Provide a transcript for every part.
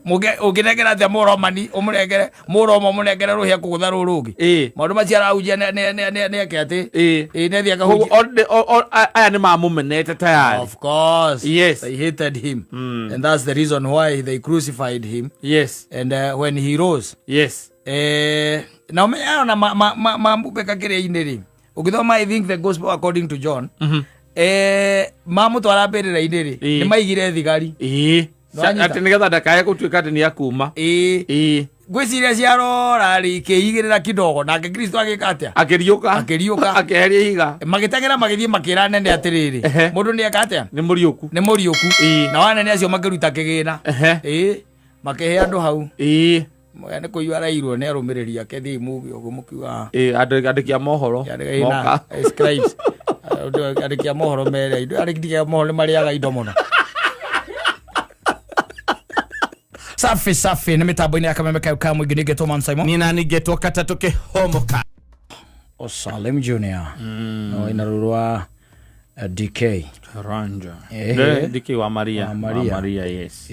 Ũngĩnengera atĩa mũromani, ũmũnengere mũroma, ũmũnengere rũhĩa kũgũtha rũrũ rũngĩ? Maũndũ macio arahunjia nĩ eke atĩ ĩĩ, nĩ athiĩ Koguo akahunjia. Aya nĩ mamũmenete tayari. Of course. They hated him. And that's the reason why they crucified him. And when he rose, na ũmenye ona mamubeka kĩrĩa-inĩ rĩ, ũgĩthoma, I think, the Gospel According to John, mamũtwara mbĩrĩra-inĩ rĩ, nĩ maigire thigari. Nĩwanyita? Atĩ nĩgetha ndakae gũtuĩka atĩ nĩ akuma. Ĩĩ. Ngwĩciria ciarora rĩ, ikĩigĩrĩra kidogo, nake Kristo agĩka atĩa? Akĩriũka. Akĩriũka. Akĩeheria ihiga. Magĩteng'era magĩthiĩ makĩra anene atĩrĩrĩ, mũndũ nĩ eka atĩa? Nĩ mũriũku. Nĩ mũriũku. Nao anene acio makĩruta kĩgĩna. Ĩĩ, makĩhe andũ hau. Nĩ kũiywo arairwo nĩ arũmĩrĩri ake, thiĩi muge ũguo mũkiuga. Ĩĩ, andĩki a mohoro moka. Scribes, andĩki a mohoro mere indo, andĩki a mohoro nĩ marĩaga indo mũno. Safi safi, nĩ mĩtambo-inĩ ya Kameme kayo ka mũingĩ, nĩngetwo Man Simon. Niĩ nani ngetwo katatũ kĩhomoka. Osalim Junior no ina rũrũ wa DK. Karanja. Ehe. DK wa Maria. Wa Maria. Wa Maria, yes.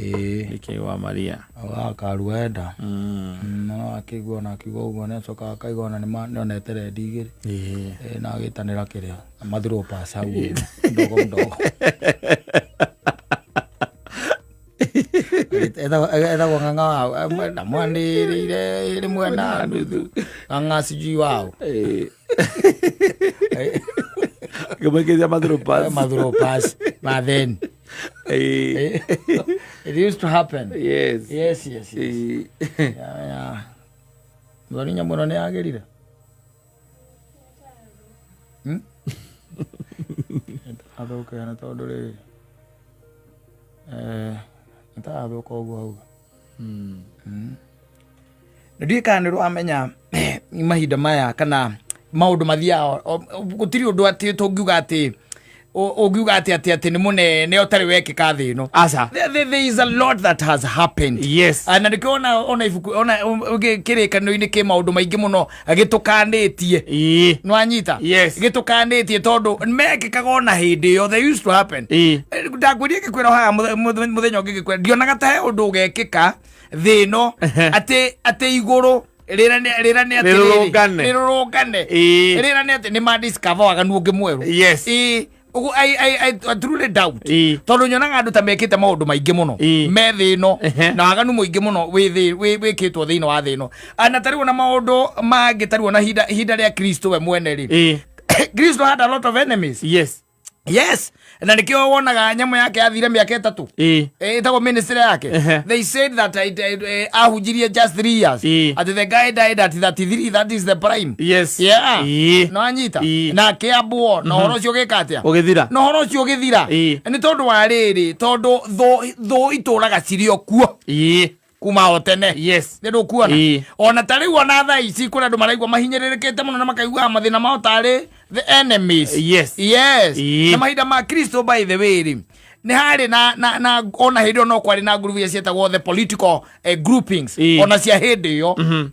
DK wa Maria. Wa karuenda. No akĩigua ona akiuga ũguo nĩ acoka akaigua ona nĩonete rendi igĩrĩ. Na agĩtanĩra kĩrĩa mathirwo pass hau ũguo, mdogo mdogo. Etagwo ng'ang'a wao, mwena mwanĩrĩire rĩmwe na nuthu, ng'ang'a sijui wao. Ngĩmũikĩria mathirũ pass. Mathuro pass matheni. It used to happen. Yes. Yeah. Thoni nyamũ ĩno nĩ yagĩrire. Athũke nĩ tondũ rĩrĩ, nĩ ta athũka ũguo auga. Ndiũĩ kana nĩ ũramenya mahinda maya kana maũndũ mathiaga gũtirĩ ũndũ atĩ tũngiuga atĩ ũngiuga atĩ nĩ mũnene ũtarĩ wekĩka thĩ ĩno. Aca. There is a lot that has happened. Ah, na nĩkĩo ona ibuku ona kĩrĩkanĩro-inĩ kĩ maũndũ maingĩ mũno gĩtũkanĩtie. Nĩwanyita? Yes. Gĩtũkanĩtie tondũ mekĩkaga ona hĩndĩ ĩyo, they used to happen. Ndakwĩria ngĩkwĩra haha mũthenya ũngĩ ngĩkwĩra ndionaga ta he ũndũ ũgekĩka thĩ ĩno atĩ igũrũ rĩrane atĩrĩrĩ, Rĩrũrũngane. Rĩrũrũngane. Rĩrane atĩ nĩ ma discover waganu ũngĩ mwerũ. Ĩĩ, ũguo I truly doubt. Tondũ nyonaga andũ ta mekĩte maũndũ maingĩ mũno me thĩ ĩno na waganu mũingĩ mũno wĩ wĩkĩtwo thĩinĩ wa thĩ ĩno. Ah, na tarĩu ona maũndũ mangĩ, tarĩu ona ihinda rĩa Kristo we mwene rĩ, Kristo had a lot of enemies. Yes, na nĩkĩo wonaga nyamũ yake yathire mĩaka 3. Ĩtagwo ministry yake. They said that ahunjirie just 3 years. At the guy died at 33, that is the prime. Yeah. No anyita. Na akĩambwo na ũhoro ũcio ũgĩka atĩa? Ũgĩthira. Na ũhoro ũcio ũgĩthira. Nĩ tondũ wa rĩrĩ, tondũ thũ itũraga cirĩ o kuo kuma o tene. Nĩ ndũkuona? Ona ta rĩu, ona thaa ici kũrĩ andũ maraigua mahinyĩrĩrĩkĩte mũno na makaiguaga mathĩna mao tarĩ the enemies. Na mahinda ma Kristo, by the way rĩ, nĩ harĩ na ona hĩndĩ ĩyo no kwarĩ na ngurubu iria cietagwo the political groupings. Ona cia hĩndĩ ĩyo.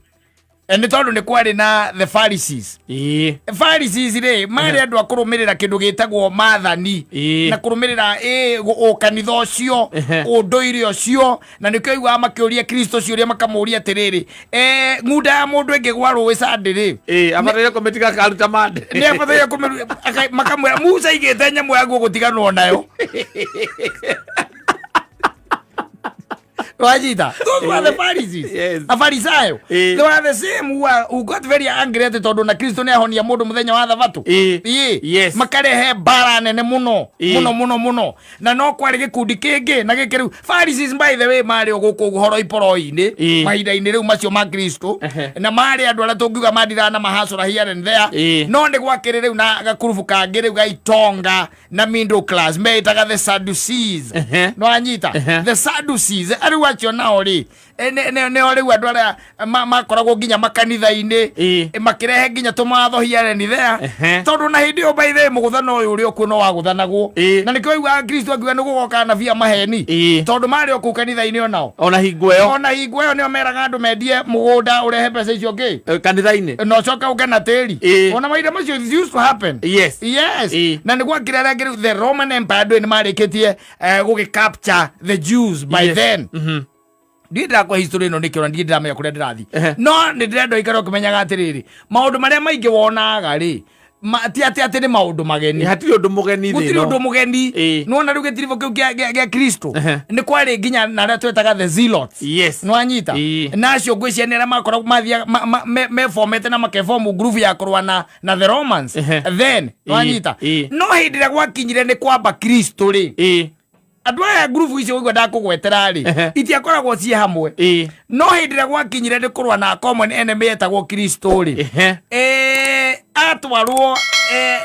Nĩ tondũ nĩ kwarĩ na the Pharisees. Pharisees rĩ, marĩ andũ a kũrũmĩrĩra kĩndũ gĩtagwo maathani na kũrũmĩrĩra ũkanitha ũcio, ũndũire ũcio, na nĩkĩo iguaga makĩũria Kristo ciũria, makamũria atĩrĩrĩ, ng'unda ya mũndũ ĩngĩgwa rũĩ candĩ rĩ, Abataire kũmĩtiga karuta mande. Nĩ abataire makamwĩra Musa aigĩte nyamũ yaguo gũtiganwo nayo. Wajita, those were the Pharisees. Afarisayo. They were the same who got very angry atĩ tondũ na Kristo nĩ ahonia mũndũ mũthenya wa thabatũ. Ĩĩ. Makarehe mbara nene mũno. Mũno mũno mũno. Na no kwarĩ gĩkundi kĩngĩ na gĩkĩ rĩu. Pharisees, by the way, marĩ o gũkũ horoi poroi-inĩ mahinda-inĩ rĩu macio ma Kristo. Na marĩ andũ arĩa tũngiuga mandiraga na mahacũra here and there. No nĩ gwakĩrĩ rĩu na gakurubu kangĩ rĩu ga itonga na middle class meĩtaga the Sadducees. No anyita? The Sadducees rĩu acio nao rĩ, nĩo rĩu andũ arĩa makoragwo nginya makanitha-inĩ, makĩrehe nginya tũmawatho here and there. Tondũ na hĩndĩ ĩyo, by the way, mũgũthano ũyũ ũrĩ okuo no wagũthanagwo. Na nĩkĩo waiguaga Kristo akiuga nĩ gũgoka anabii a maheni. Tondũ marĩ o kũu kanitha-inĩ onao. Ona hingo ĩyo. Ona hingo ĩyo nĩo meraga andũ mendie mũgũnda ũrehe mbeca icio ngĩ Kanitha-inĩ. Na ũcoke ũke na tĩri. Ona mahinda macio it used to happen. Yes. Na nĩ gwakĩra rĩngĩ rĩu the Roman Empire, andũ nĩ marĩkĩtie gũgĩ capture the Jews by then. Ndiĩ ndĩrakwa history ĩno nĩkĩo na ndiĩ ndĩramenya kũrĩa ndĩrathiĩ. Ehe. No nĩ ndĩrenda ũikare ũkĩmenyaga atĩrĩrĩ, maũndũ marĩa maingĩ wonaga rĩ, ti atĩ atĩ nĩ maũndũ mageni. Hatirĩ ũndũ mũgeni thĩ Gũtirĩ ĩno. ũndũ mũgeni. Ĩĩ. Nĩwona rĩu gĩtiribũ kĩu gĩa Kristo Ehe. nĩ kwarĩ nginya na arĩa twetaga the zealots. Yes. Nĩwanyita? Ĩĩ. Na acio ngwĩciria nĩ arĩa makoragwo mathiaga mefomete na makefomu ngurubu ya kũrũa na the Romans. Ehe. Then, nĩwanyita? Ĩĩ. No hĩndĩ ĩrĩa gwakinyire nĩ kwamba Kristo rĩ, Ĩĩ. andũ aya ngurubu icio ũigua ndakũgwetera rĩ, Ehe. itiakoragwo ciĩ hamwe. Ĩĩ. No hĩndĩ ĩrĩa gwakinyire nĩ kũrũa na common enemy yetagwo Kristo rĩ, Ehe. Atwarwo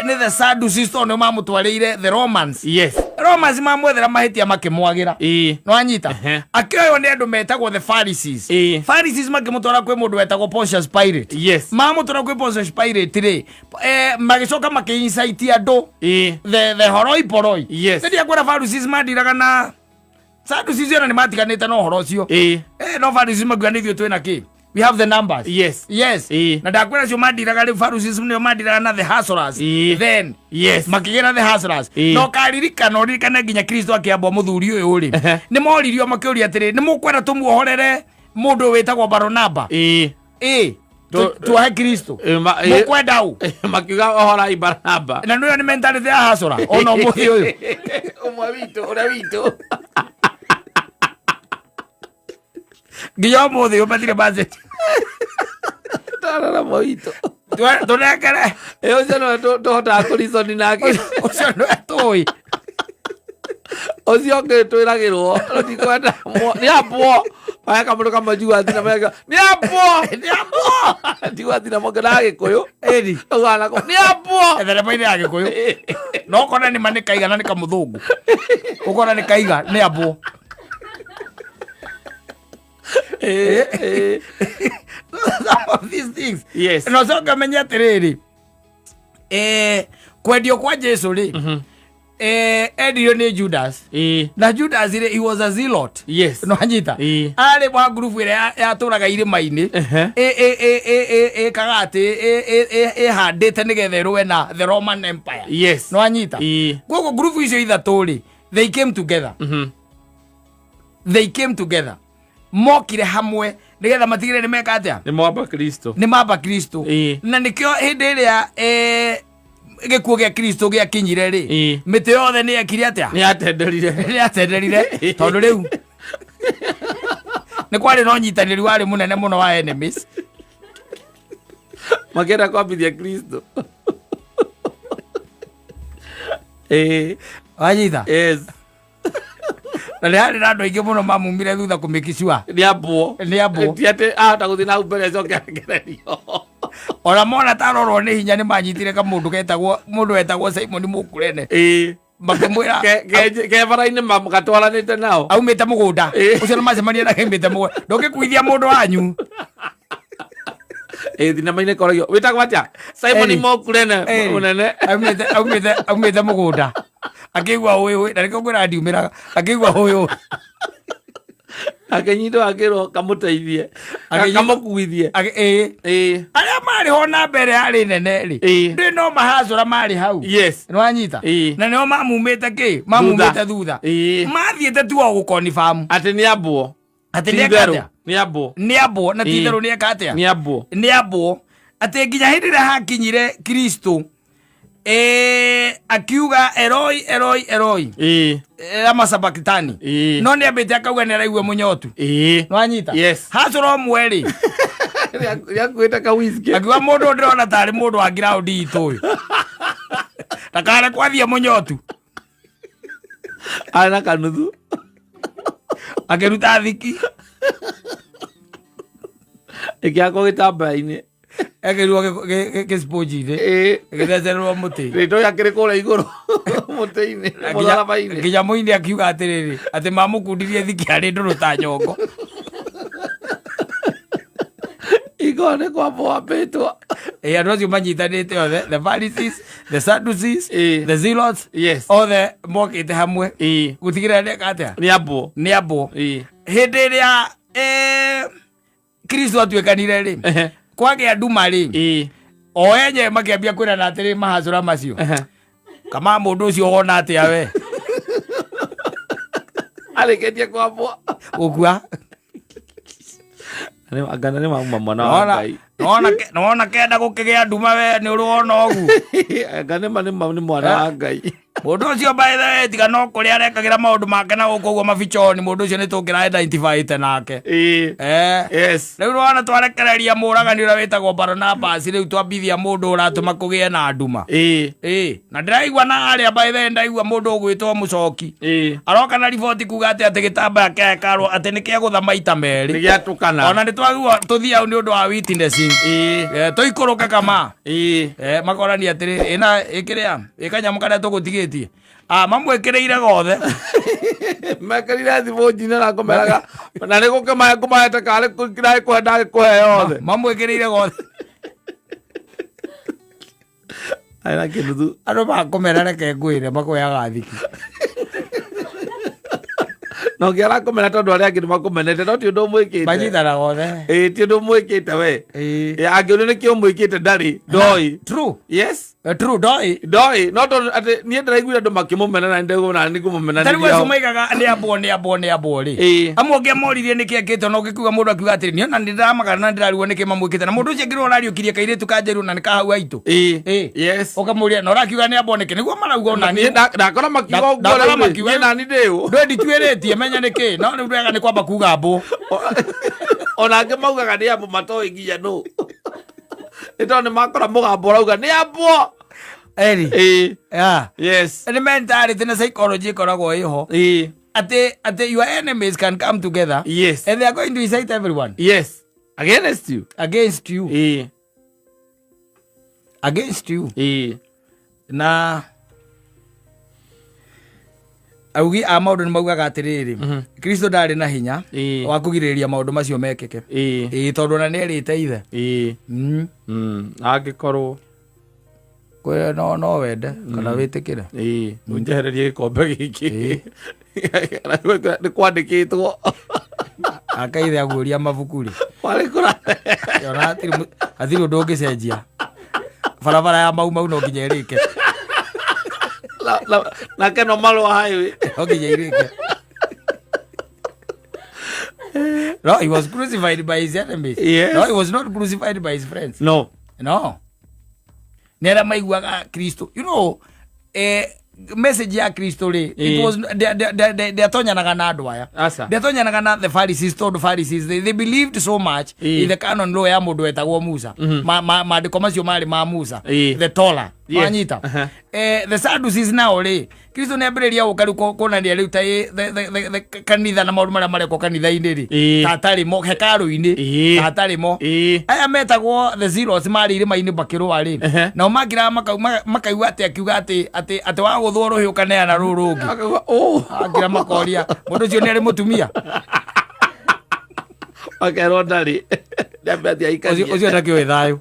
nĩ the Sadducees tondũ nĩo mamũtwarĩire the Romans. Yes. Romans mamwethera mahĩtia makĩmwagĩra. Ĩĩ. Nĩwanyita? Ehe. Akĩoywo nĩ andũ metagwo the Pharisees. Ĩĩ. Pharisees makĩmũtwara kwĩ mũndũ wetagwo Pontius Pilate. Yes. Mamũtwara kwĩ Pontius Pilate rĩ, magĩcoka makĩ-incite andũ Ĩĩ. the horoi poroi. Yes. Nĩ ndiakwĩra Pharisees mandiraga na Sadducees ona nĩ matiganĩte na ũhoro ũcio. Ĩĩ. No Pharisees makiuga nĩ ithuĩ twĩna kĩ? We have the numbers. Yes. Yes. Ĩĩ. Na ndakwĩra acio mandiraga rĩu Pharisees nĩo mandiraga na the hustlers. Ĩĩ. Then Yes. makĩgĩra the hustlers. Ĩĩ. Na ũkaririkana ũririkane nginya Kristo akĩambwo mũthuri ũyũ rĩ. Ehe. Nĩ moririo makĩũria atĩrĩ, nĩ mũkwenda tũmuohorere mũndũ ũyũ wĩtagwo Baronaba? Ĩĩ. Ĩĩ. Tuohe Kristo. Ĩĩ, ĩĩ. Mũkwenda ũ? Makiuga ohorai Barnaba. Na nĩyo nĩ mentality ya hustler ona ũmũthĩ ũyũ. Ũmwe witũ, ũrĩa witũ. Nginya ũmũthĩ ũyũ matirĩ budget. Tarara witũ. Tũnengere. Ĩ, ũcio nĩwe tũhotaga kũreason nake. Ũcio nĩwe tũĩ. Ũcio ũngĩ twĩragĩrwo tũtikwenda nĩ ambwo. Maya kamũndũ kamwe njiguaga thinema ĩyo, nĩ ambwo. Nĩ ambwo. Njiguaga thinema ũngĩ na Gĩkũyũ. Ĩni. Ũgana kũ, nĩ ambwo. Thenema-inĩ ya Gĩkũyũ. No ũkona nĩ ma nĩ kaiga na nĩ kamũthũngũ. Ũkona nĩ kaiga nĩ ambwo. Ĩ, ĩ. Some of these things. Yes. Na ũcoke ũmenye atĩrĩrĩ, kwendio kwa Jesu rĩ, endirio nĩ Judas. Ĩ. Na Judas rĩ, he was a zealot. Yes. No anyita. Ĩ. Arĩ wa ngurubu ĩrĩa yatũraga irĩma-inĩ. Ehe. Ĩkaga atĩ ĩhandĩte nĩgetha ĩrũe na the Roman Empire. Yes. No anyita. Ĩ. Koguo ngurubu icio ithatũ rĩ, they came together. They came together. Mokire hamwe nĩgetha matigĩrĩre nĩ meka atĩa? Nĩ mwamba Kristo. Nĩ mamba Kristo. Ĩ. Na nĩkĩo hĩndĩ ĩrĩa gĩkuũ gĩa Kristo gĩakinyire rĩ, Ĩ. mĩtĩ yothe nĩ yekire atĩa? Nĩ yatenderire. Nĩ yatenderire tondũ rĩu nĩ kwarĩ na ũnyitanĩri warĩ mũnene mũno wa enemies. Makĩenda kwambithia Kristo. Ĩ. Wanyita? Yes. Na nĩ harĩ na andũ aingĩ mũno mamumire thutha kũmĩkicua. Nĩ ambwo. Nĩ ambwo. Ti atĩ ahota gũthiĩ na hau mbere acoke arekererio. Ona mona tarorwo nĩ hinya nĩ manyitire kamũndũ getagwo mũndũ wetagwo Simon Mũkurene. Ĩ. Makĩmwĩra Ke bara-inĩ gatwaranĩte nao. Aumĩte mũgũnda. Ĩ. Ũcio nĩ macemania nake aumĩte mũgũnda. Ndũngĩkuithia mũndũ wanyu. Ĩ, thinema-inĩ koragio. Wĩtagwo atĩa? Simon Eri. Mũkurene, Eri. mũnene. Aumĩte mũgũnda. Akĩigua ũĩ ũĩ, na nĩkĩo ngwĩra ndiumĩraga. Akĩigua ũĩ ũĩ. Akĩnyitwo akĩrwo kamũteithie. Kamũkuithie. Ĩ. Ĩ. Arĩa marĩ ho na mbere yarĩ nene rĩ. Ĩ. Ndĩ no mahacũra marĩ hau. Yes. Nĩwanyita? Ĩ. Na nĩo mamumĩte kĩ? Mamumĩte thutha. Ĩ. Mathiĩte tu o gũkonifam. Atĩ nĩ ambwo. Atĩ Ti nĩ eka itherũ. atĩa? Nĩ ambwo. Nĩ ambwo, na ti Ĩ. itherũ nĩ eka atĩa? Nĩ ambwo. Nĩ ambwo. Atĩ nginya hĩndĩ ĩrĩa hakinyire Kristo, akiuga Eloi, Eloi, Eloi. Ĩ. Lama sabakitani. Ĩ. No nĩ ambĩte akauga nĩ araigua mũnyotu. Ĩ. Nĩwanyita? Yes. Hacũra ũmwe rĩ. Rĩakuĩte ka whisky. Akiuga mũndũ ndĩrona tarĩ mũndũ wa ground itũ ũyũ. Ndakare kwathiĩ mũnyotu. Arĩ na kanuthu. Akĩruta thiki. Ĩkĩhakwo gĩtambaya-inĩ. Ekĩrirwo gĩsponge-inĩ. Ĩ. Gĩgĩthecererwo mũtĩ. Rĩtwa rĩake rĩ kũrĩa igũrũ mũtĩ-inĩ, mũtharaba-inĩ. Nginya mũini akiuga atĩrĩrĩ, atĩ mamũkundirie thiki arĩ ndũrũ ta nyongo. Igũrũ nĩ kwambwo wambĩtwo. Ĩ, andũ acio manyitanĩte othe, the Pharisees, the Sadducees, Ĩ. the Zealots, Yes. othe mokĩte hamwe. Ĩ. Gũtigĩrĩra nĩ eka atĩa? Nĩ ambwo. Nĩ ambwo. Ĩ. Hĩndĩ ĩrĩa, Kristo atuĩkanire rĩ, Ehe. kwagĩa nduma rĩ, Ĩ. o enyewe makĩambia kwĩrana atĩrĩ mahacũra macio. Ehe. Kama mũndũ ũcio wona atĩa we? Arĩkĩtie kwambwo. Gũkua. Anga nĩ mauma mwana wa Nĩwona- Ngai. Nĩwona kenda gũkĩgĩa nduma we nĩ ũrĩ wona ũguo. Anga nĩ ma nĩ mwana wa Ngai. Mũndũ ũcio by the way tiga no kũrĩa arekagĩra maũndũ make na gũkũ ũguo mabichoni, mũndũ ũcio nĩ tũngĩra identifyĩte nake. Yes. Rĩu nĩwona twarekereria mũragani ũrĩa wĩtagwo Barnabas, rĩu twambithia mũndũ ũratũma kũgĩe na nduma. Na ndĩraigua na harĩa by the way ndaigua mũndũ ũgwĩtwo Mũcoki. Aroka na riboti kuga atĩ atĩ gĩtambaya kĩa hekarũ atĩ nĩ kĩagũtha maita merĩ. Nĩ gĩatũkana. Ona nĩ twagua tũthiĩ hau nĩ ũndũ wa witnessing. Tũikũrũke kama. Makorania atĩrĩ ĩna ĩkĩrĩa ĩkanyamũ karĩa tũgũtigĩtie. Ah, mamwĩkĩrĩire gothe. Mekĩrire thimũ njine na ngũmeraga na nĩ gũkĩmahe ngũmahete karĩ ndagĩkũhe ndagĩkũhe yothe. Mamwĩkĩrĩire gothe. Arĩ na kĩnuthu. Andũ makũmera reke ngwĩre makũheaga thiki. Na ũngĩ arakomera tondũ arĩa angĩ nĩ makũmenete no ti ũndũ ũmwĩkĩte. Manyitanaga othe. Ĩĩ ti ũndũ ũmwĩkĩte we. Ĩĩ angĩũrio nĩkĩ ũmwĩkĩte ndarĩ ndoĩ. True. Yes. True ndoĩ. Ndoĩ no tondũ atĩ niĩ ndĩraiguire andũ makĩmũmena na nĩndĩraigua na nĩ ngũmũmena. Ta rĩu acio maigaga nĩ ambwo nĩ ambwo nĩ ambwo rĩ. Amwe ũngĩ amoririe nĩkĩ ekĩte na ũngĩkiuga mũndũ akiuga atĩrĩ niĩ ona nĩndĩramaka na nĩndĩrarigwo nĩkĩ mamwĩkĩte na mũndũ ũcio angĩrwo ũrariũkirie kairĩtu ka Njeru na nĩ ka hau haitũ. Yes. Ũkamũria na ũrakiuga nĩ ambwo nĩkĩ nĩguo marauga ona niĩ ndakora makiuga ũguo ndakora rĩu rĩ, makiuga niĩ nani ndĩ ũ. Ndũĩ ndituĩrĩtie menya nĩkĩ no rĩu wega nĩ kwamba kuga mbũ. Ona angĩ maugaga nĩ ambwo matoĩ nginya nũ. Nĩ tondũ nĩ makora mũgambo ũrauga nĩ ambwo. Eri. Yeah. Yes. Nĩ mentality na psychology ĩkoragwo ĩho. Atĩ your enemies can come together. Yes. And they are going to incite everyone. Yes. Against you. Against you. Against you. Na augi a maũndũ nĩ maugaga atĩrĩrĩ, Kristo ndarĩ na hinya wa kũgirĩrĩria maũndũ macio mekĩke. Ĩĩ, tondũ ona nĩ erĩte ithe. Angĩkorwo Kwĩ no wende kana wĩtĩkĩre. Ũnjehererie gĩkombe gĩkĩ. Nĩ kwandĩkĩtwo. Akaithe aguũria mabuku rĩ. Warĩ kũra. Ona hatirĩ ũndũ ũngĩcenjia. Barabara ya Mau Mau no nginya ĩrĩke. Nake no marũa highway. No nginya ĩrĩke. No, he was crucified by his enemies. Yes. No, he was not crucified by his friends. No. No. Nĩ arĩa maiguaga Kristo. You know, message ya Kristo rĩ, it was ndĩatonyanaga na andũ aya. Aca. Ndĩatonyanaga na the Pharisees tondũ Pharisees they believed so much in the canon law ya mũndũ wetagwo Musa. Maandĩko macio marĩ ma Musa. The Torah. Wanyita. The Sadducees nao rĩ, Kristo nĩ ambĩrĩria gũka rĩu kuonania rĩu ta the kanitha na maũndũ marĩa marekwo kanitha-inĩ rĩ, ta hatarĩ mo hekarũ-inĩ, ta hatarĩ mo. Aya metagwo the Zealots marĩ irĩma-inĩ makĩrũa rĩ, nao makiraga makaigua atĩ akiuga atĩ wagũthwo rũhĩ ũkaneana rũũ rũngĩ. Akauga, oh. Akira makoria mũndũ ũcio nĩ arĩ mũtumia. Makerwo ndarĩ. Nĩambe athiĩ aikanie. Ũcio ndakĩũĩ thayũ.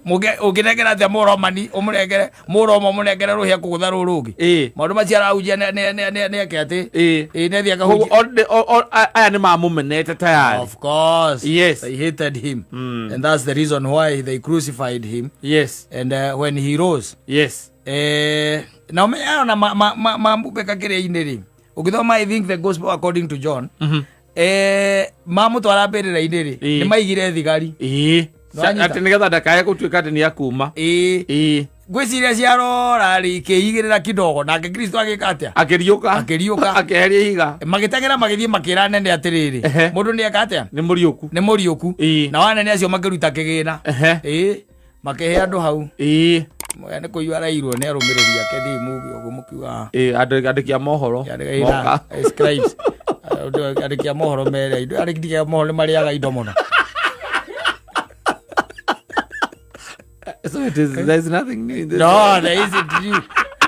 Ũngĩnengera atĩa mũromani ũmũnengere mũroma ũmũnengere rũhĩa kũgũtha rũũ rũngĩ. Maũndũ macio arahunjia nĩ eke atĩ. Ĩĩ, nĩ athiĩ akahunjia. Koguo aya nĩ mamũmenete tayari. Of course. Yes. They hated him. And that's the reason why they crucified him. Yes. And when he rose. Yes. Na ũmenye ona mamubeka kĩrĩa-inĩ rĩ. Ũgĩthoma I think the gospel according to John. Mamũtwara mbĩrĩra-inĩ rĩ, nĩ maigire thigari. Nĩwanyita? Atĩ nĩgetha ndakae gũtuĩka atĩ nĩ akuma. Ngwĩciria ciarora rĩ, ikĩigĩrĩra kidogo, nake Kristo agĩka atĩa? Akĩriũka. Akĩriũka. Akĩeheria ihiga. Magĩteng'era magĩthiĩ makĩra anene atĩrĩrĩ, mũndũ nĩ eka atĩa? Nĩ mũriũku. Nĩ mũriũku. Nao anene acio makĩruta kĩgĩna. Makĩhe andũ hau. Mũya nĩ kũiywo arairwo nĩ arũmĩrĩri ake thiĩ muge ũguo mũkiuga. Andĩki a mohoro. Andĩki Moka. Scribes. Andĩki a mohoro mere indo, andĩki a mohoro nĩ marĩaga indo mũno. So it is, there is nothing new in this. No, there isn't new.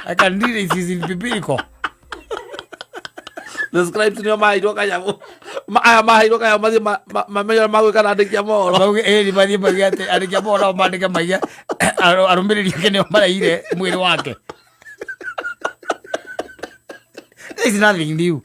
I can read it is in biblical. The scribes nĩo maheirwo kanyamũ. Aya maheirwo kanyamũ mathiĩ mamenye ũrĩa magwĩka na andĩki a mohoro. Mauge, nĩ mathiĩ mauge atĩ andĩki a mohoro nao mandĩke maige, arũmĩrĩri ake nĩo maraire mwĩrĩ wake. There is nothing new.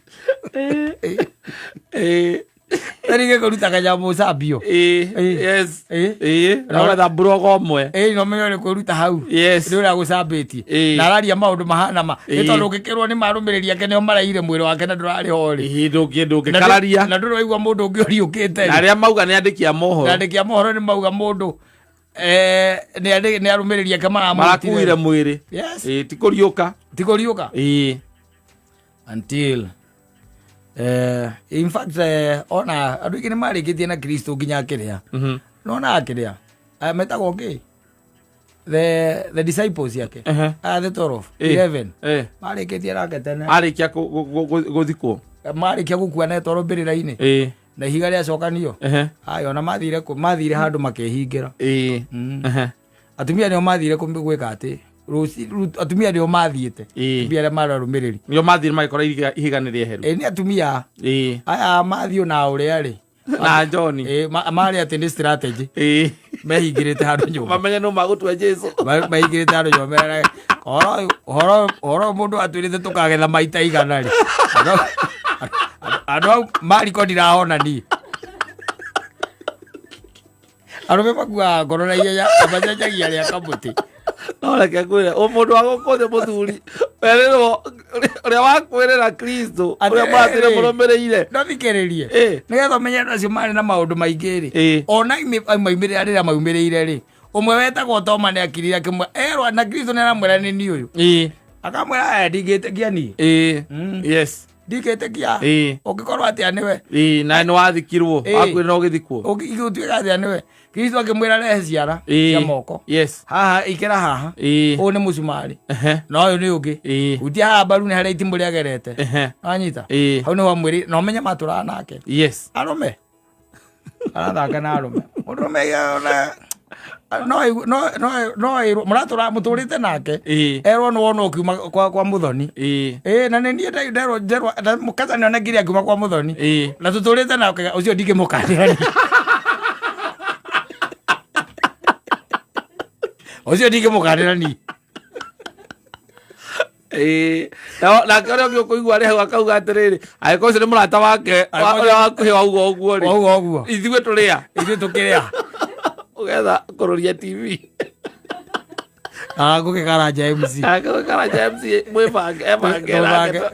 Rĩngĩ kũruta kanyamũ cambio. Ĩĩ. Ĩĩ. Yes. Ĩĩ. Ĩĩ. Na ũgetha mburogo ũmwe. Ĩĩ, no menye nĩ kwĩruta hau. Yes. Nĩ ũrĩa agũcambĩtie. Ĩĩ. Na araria maũndũ mahana ma. Nĩ Ĩĩ. tondũ ũngĩkĩrwo nĩ marũmĩrĩri ake nĩo maraire mwĩrĩ wake na ndũrarĩ ho rĩ. Ĩĩ, ndũngĩkararia. Na ndũrĩ waigua mũndũ ũngĩ ũriũkĩte Na rĩ. arĩa mauga nĩ andĩki a mohoro. Na andĩki a mohoro nĩ mauga mũndũ nĩ arũmĩrĩri ake maramũrutire. Marakuire mwĩrĩ. Yes. Ĩĩ, ti kũriũka. Ti kũriũka. Ĩĩ. Until in fact ona andũ aingĩ nĩ marĩkĩtie na Kristo nginya akĩrĩa. Nona akĩrĩa. Metagwo kĩ? The disciples yake. Ah, the 12, 11. Marĩkĩtie nake tene. Arĩkia gũthikwo. Marĩkia gũkua na etwarwo mbĩrĩra-inĩ. Na ihiga rĩacokanio. Aya ona mathire kũ mathire handũ makĩhingĩra. Atumia nĩo mathire gwĩka atĩ atumia nĩo mathiĩte. Atumia arĩa marĩ arũmĩrĩri. Nĩo mathire magĩkora ihiga nĩ rĩeheru. Ĩ nĩ atumia. Aya mathiĩ na ũrĩa rĩ. Na John. Marĩ atĩ nĩ strategy. Mehingĩrĩte handũ nyũmba. Mamenye no magũtua Jesu. Mehingĩrĩte handũ nyũmba meranaga, Ũhoro ũhoro mũndũ atwĩrĩte tũkagetha maita igana rĩ. Andũ au mariko ndirahona niĩ. Arũme makuaga ngoro na ihenya na macenjagia rĩa kamũtĩ. No reke ngwĩre, ũ mũndũ wa gũkũ thĩ mũthuri, werĩrwo ũrĩa wakwĩrĩra Kristo, ũrĩa mũrathiire mũrũmĩrĩire. No thikĩrĩrie. Nĩgetha ũmenye andũ acio marĩ na maũndũ maingĩ rĩ. Ona maumĩrĩra rĩrĩa maumĩrĩire rĩ. Ũmwe wetagwo Toma nĩ akirire akĩmwĩra, erwo na Kristo nĩ aramwĩra nĩ niĩ ũyũ. Akamwĩra, aya ndingĩtĩkia niĩ. Yes. Ndingĩtĩkia. Ũngĩkorwo atĩa nĩwe. Na nĩ wathikirwo. Wakuire na ũgĩthikwo. Ũngĩtuĩka atĩa nĩwe. Kristo akĩmwĩra rehe ciara cia moko. Yes. Haha ikĩra haha. Ũyũ nĩ mũcumarĩ. Na ũyũ nĩ ũngĩ. Hutia haha mbaru nĩ harĩa itimũ rĩagerete. Wanyita? Hau nĩho amwĩrire na ũmenye matũraga nake. Yes. Arũme. Arathaka na arũme. Mũndũrũme ona no no no no mũratũra mũtũrĩte nake. Erwo nĩ wona ũkiuma kwa Muthoni. Na nĩ niĩ nderwo njerwo mũkaca nĩ onekire akiuma kwa Muthoni. Na tũtũrĩte nake ũcio ndingĩmũkanĩra niĩ. Ũcio ndingĩmũkanĩra niĩ. Nake ũrĩa ũngĩ ũkũigua arĩ hau akauga atĩrĩrĩ, angĩkorwo ũcio nĩ mũrata wake, ũrĩa wakuhĩ wauga ũguo rĩ. Wauga ũguo. Ithuĩ tũrĩa. Ithuĩ tũkĩrĩa. Ũgetha kũrũria TV. Gũkĩkaranja MC. Gũkĩkaranja MC mwĩbange, ebange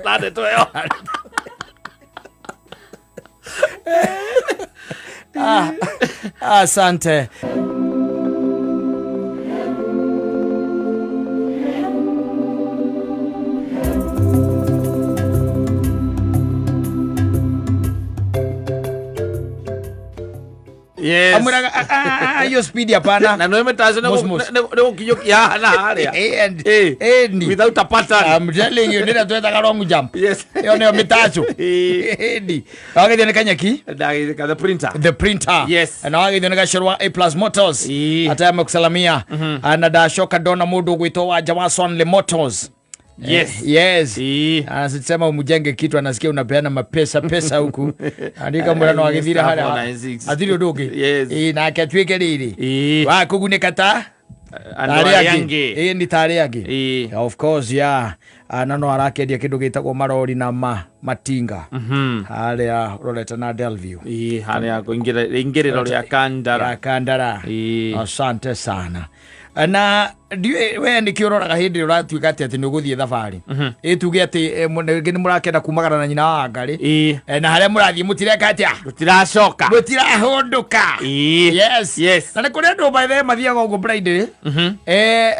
na ndeto ĩyo. Asante. Yes. Amwĩraga, hiyo speed hapana. Na nĩ mĩtaco Mos, mos. nĩ gũkinyũkia haha na harĩa. And Without a pattern. I'm telling you, nĩrĩa twetaga long jump. Yes. Ĩyo nĩyo mĩtaco. Ĩni. Na wagĩthio nĩ Kanyeki? Ndagĩthĩka the printer. The printer. Yes. Na wagĩthio nĩ Gacũrũ wa A Plus Motors. Ata amekusalamia. Na ndacoka ndona mũndũ ũgwĩtwo Wanja wa Swanley Motors. Yes. Yes. Anasema umjenge kitu, anasikia unapeana mapesa pesa huku. Andika murano agithira haria. 496. Athiri undu ungi. Yes. Nake atuike riri. Wa kugunĩka ta Andũ Tarĩ arĩa angĩ. angĩ. Ni tarĩ angĩ. Of course, yeah. Na no arakendia kĩndũ gĩtagwo marori na matinga. Harĩa ũrorete na Delview. Harĩa kũingĩrĩro rĩa Kandara. Rĩa Kandara. Asante sana. Na ndiũĩ we nĩkĩ ũroraga hĩndĩ ĩrĩa ũratuĩka atĩ nĩ ũgũthiĩ thabarĩ. Ĩ tuge atĩ rĩngĩ nĩ mũrakenda kumagara na nyina wa Ngarĩ. Na harĩa mũrathiĩ mũtireka atĩa? Mũtiracoka. Mũtirahũndũka. Yes. Yes. Na nĩ kũrĩ andũ by the way mathiaga ũguo Friday.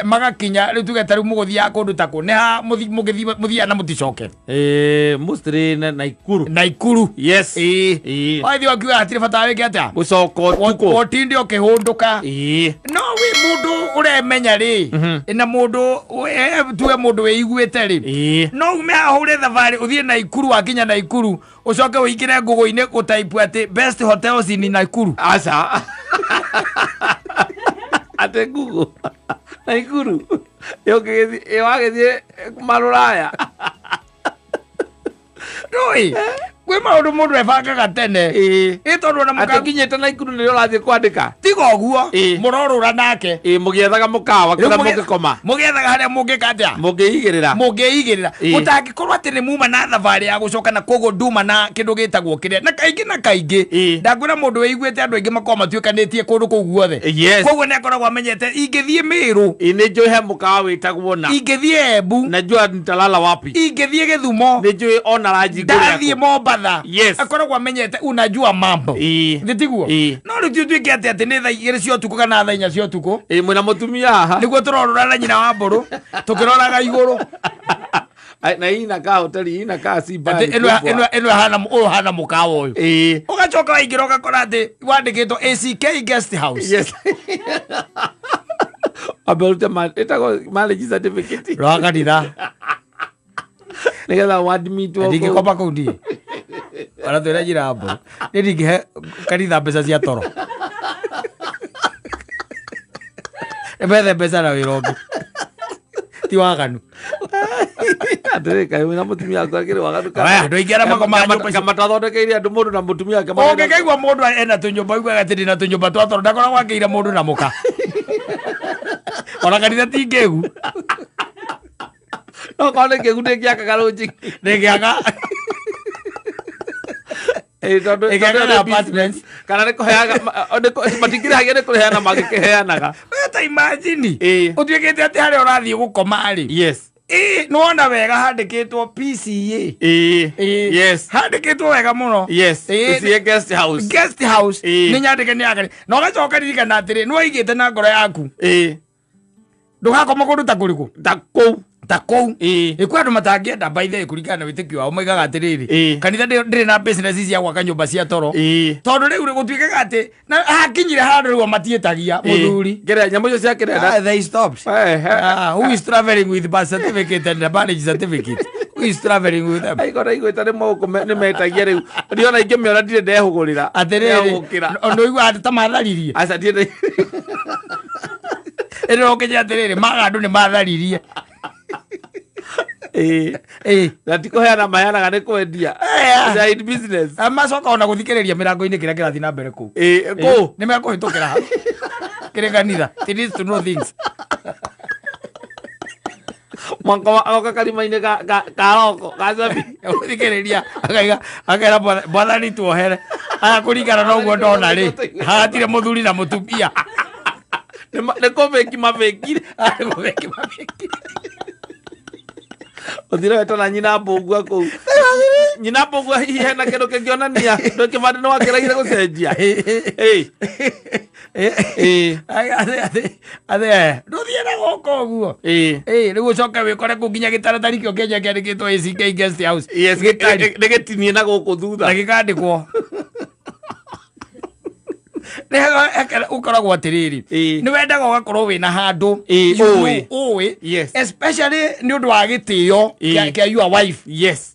Magakinya rĩu tuge ta rĩu mũgũthiaga kũndũ ta kũ. Nĩ ha mũthiaga na mũticoke? Mostly na Naikuru. Naikuru. Yes. Wathiĩ wakiuga hatirĩ bata wĩke atĩa? Gũcoka ũtukũ. Ũtinde ũkĩhũndũka. No wĩ mũndũ ũremenya rĩ, na mũndũ, tuge mũndũ wĩiguĩte rĩ. No ume haha ũhũre thabarĩ ũthiĩ Naikuru, wakinya Naikuru, ũcoke ũingĩre Google-inĩ gũtaipu atĩ best hotels in Naikuru. Aca. Atĩ Google. Naikuru. Ĩ wagĩthiĩ marũraya. Ndũĩ. Kwĩ maũndũ mũndũ ebangaga tene. Ĩ tondũ ona Atĩ nginyĩte Naikuru nĩrĩo ũrathiĩ kwandĩka. Ti Tiga ũguo mũrorũra nake. Mũgĩethaga mũkawa Rĩu kũrĩa mũngĩkoma. Mũgĩethaga harĩa mũngĩka atĩa? Mũngĩigĩrĩra. Mũngĩigĩrĩra. Gũtangĩkorwo atĩ nĩ muma na thabarĩ ya gũcoka na koguo nduma na kĩndũ gĩtagwo kĩrĩa na kaingĩ na kaingĩ ndakwĩra mũndũ wĩiguĩte andũ aingĩ makoragwo matuĩkanĩtie kũndũ kũu guothe. Yes. Koguo nĩ akoragwo amenyete ingĩthiĩ Mĩrũ, Nĩ njũĩ he mũkawa wĩtagwo na ingĩthiĩ Embu, najua nitalala wapi. Ingĩthiĩ Gĩthumo, Nĩ njũĩ ona ranji ngũrĩa ndathiĩ kũ. Mombatha. Yes. Akoragwo amenyete unajua mambo. Nĩ tiguo? No rĩu ti ũtuĩke atĩ atĩ nĩ thaa 2 cia ũtukũ kana thaa 4 cia ũtukũ. Mwĩna mũtumia haha. Nĩguo tũrorũra na nyina wa mbũrũ tũkĩroraga igũrũ. Na hii inakaa hoteli, hii inakaa si Atĩ bali ĩno kubwa. ĩno ĩno ĩhana ũyũ hana mũkawa ũyũ. Ũgacoka waingĩra ũgakora atĩ wandĩkĩtwo ACK Guest House. Yes. Ambe ũrute ĩtagwo marriage certificate. Rwa kanitha. Nĩgetha ũadmitwo kũu. Ndingĩkoma kũu niĩ. Ona twĩra nyina wa mbũrũ. Niĩ ndingĩhe kanitha mbeca cia toro. Methe mbeca na wĩra ũngĩ. Ti waganu. Atĩrĩ, kaĩ wĩna mũtumia waku akĩrĩ waganu kana- Aya, andũ aingĩ arĩa makomaga nyũmba icio. Kama matathondekeire andũ mũndũ na mũtumia wake Ũngĩkaigua mũndũ ena tũnyũmba aiguaga atĩ ndĩna tũnyũmba twa toro ndakoragwo akĩira mũndũ na mũka. Ona kanitha ti ngĩgu. No korwo nĩ kĩgu nĩkĩakaga rũnjigi. Nĩkĩaka. Tondũ Ĩkĩakaga tondũ nĩ apartments. business. Kana nĩ kũheaga matingĩrĩhagia nĩ kũheana mangĩkĩheanaga. We ta imagine. Ũtuĩkĩte atĩ harĩa ũrathiĩ gũkoma rĩ. Yes. Nĩwona wega handĩkĩtwo PCA. Yes. Handĩkĩtwo wega mũno. Yes. PCA guest house. Guest house. Nĩ nyandĩke nĩ yakani. Na ũgacoka ririkana atĩrĩ, nĩwaigĩte na ngoro yaku. Ndũgakoma kũndũ ta kũrĩkũ? Ta kũu. Ta kũu. Ĩ kwĩ andũ matangĩenda by the way kũringana na wĩtĩkio wao moigaga atĩrĩrĩ, kanitha ndĩrĩ na business cia gwaka nyũmba cia toro. Tondũ rĩu gũtuĩkaga atĩ na hakinyire handũ rĩu matiĩtagia mũthuri. Kĩrĩa nyamũ icio cia kĩrenda. They stopped. Who is traveling with birth certificate and the marriage certificate? Who is traveling with them? Aigua ndaiguĩte nĩ mũgũkũ nĩ metagia rĩu. Niĩ ona ingĩmĩona ndirĩ ndehũgũrĩra. Atĩrĩrĩ, Ndehũgũkĩra. ndũigua atĩ ta matharirie. Aca ndirĩ. Ĩno ũkĩnjĩra atĩrĩrĩ, maga andũ nĩ matharirie. Na ti kũheana maheanaga nĩ kwendia. They are in business. Macoka ona gũthikĩrĩria mĩrango-inĩ kĩrĩa kĩrathiĩ na mbere kũu. Kũu? Nĩ mekũhĩtũkĩra hau. Kĩrĩ kanitha. It needs to know things. Mwaka wa agoka karima-inĩ ka roko, ka cabi. Gũthikĩrĩria, akaiga, akera mwathani tuohere. Aya kũringana na ũguo ndona rĩ, hatirĩ mũthuri na mũtumia. Nĩ kũbĩki mabĩkire. Nĩ kũbĩki mabĩkire. Ũthire wetana nyina mbũgua kũu. Nyina mbũgua hihi hena kĩndũ kĩngĩonania ndũ kĩbandĩ nĩ wakĩraire gũcenjia. Ndũthiĩ na gũkũ ũguo. Rĩu ũcoke wĩkore kũu nginya gĩtaratari kĩo kĩenye kĩandĩkĩtwo ACK Guest House. Yes, Gĩtari. nĩ gĩtinie na gũkũ thutha. Na gĩkandĩkwo. Ũkoragwo atĩrĩrĩ, nĩ wendaga ũgakorwo wĩna handũ you know, Ũĩ. ũĩ. Yes. Especially nĩ ũndũ wa gĩtĩo kĩa your wife. Yes.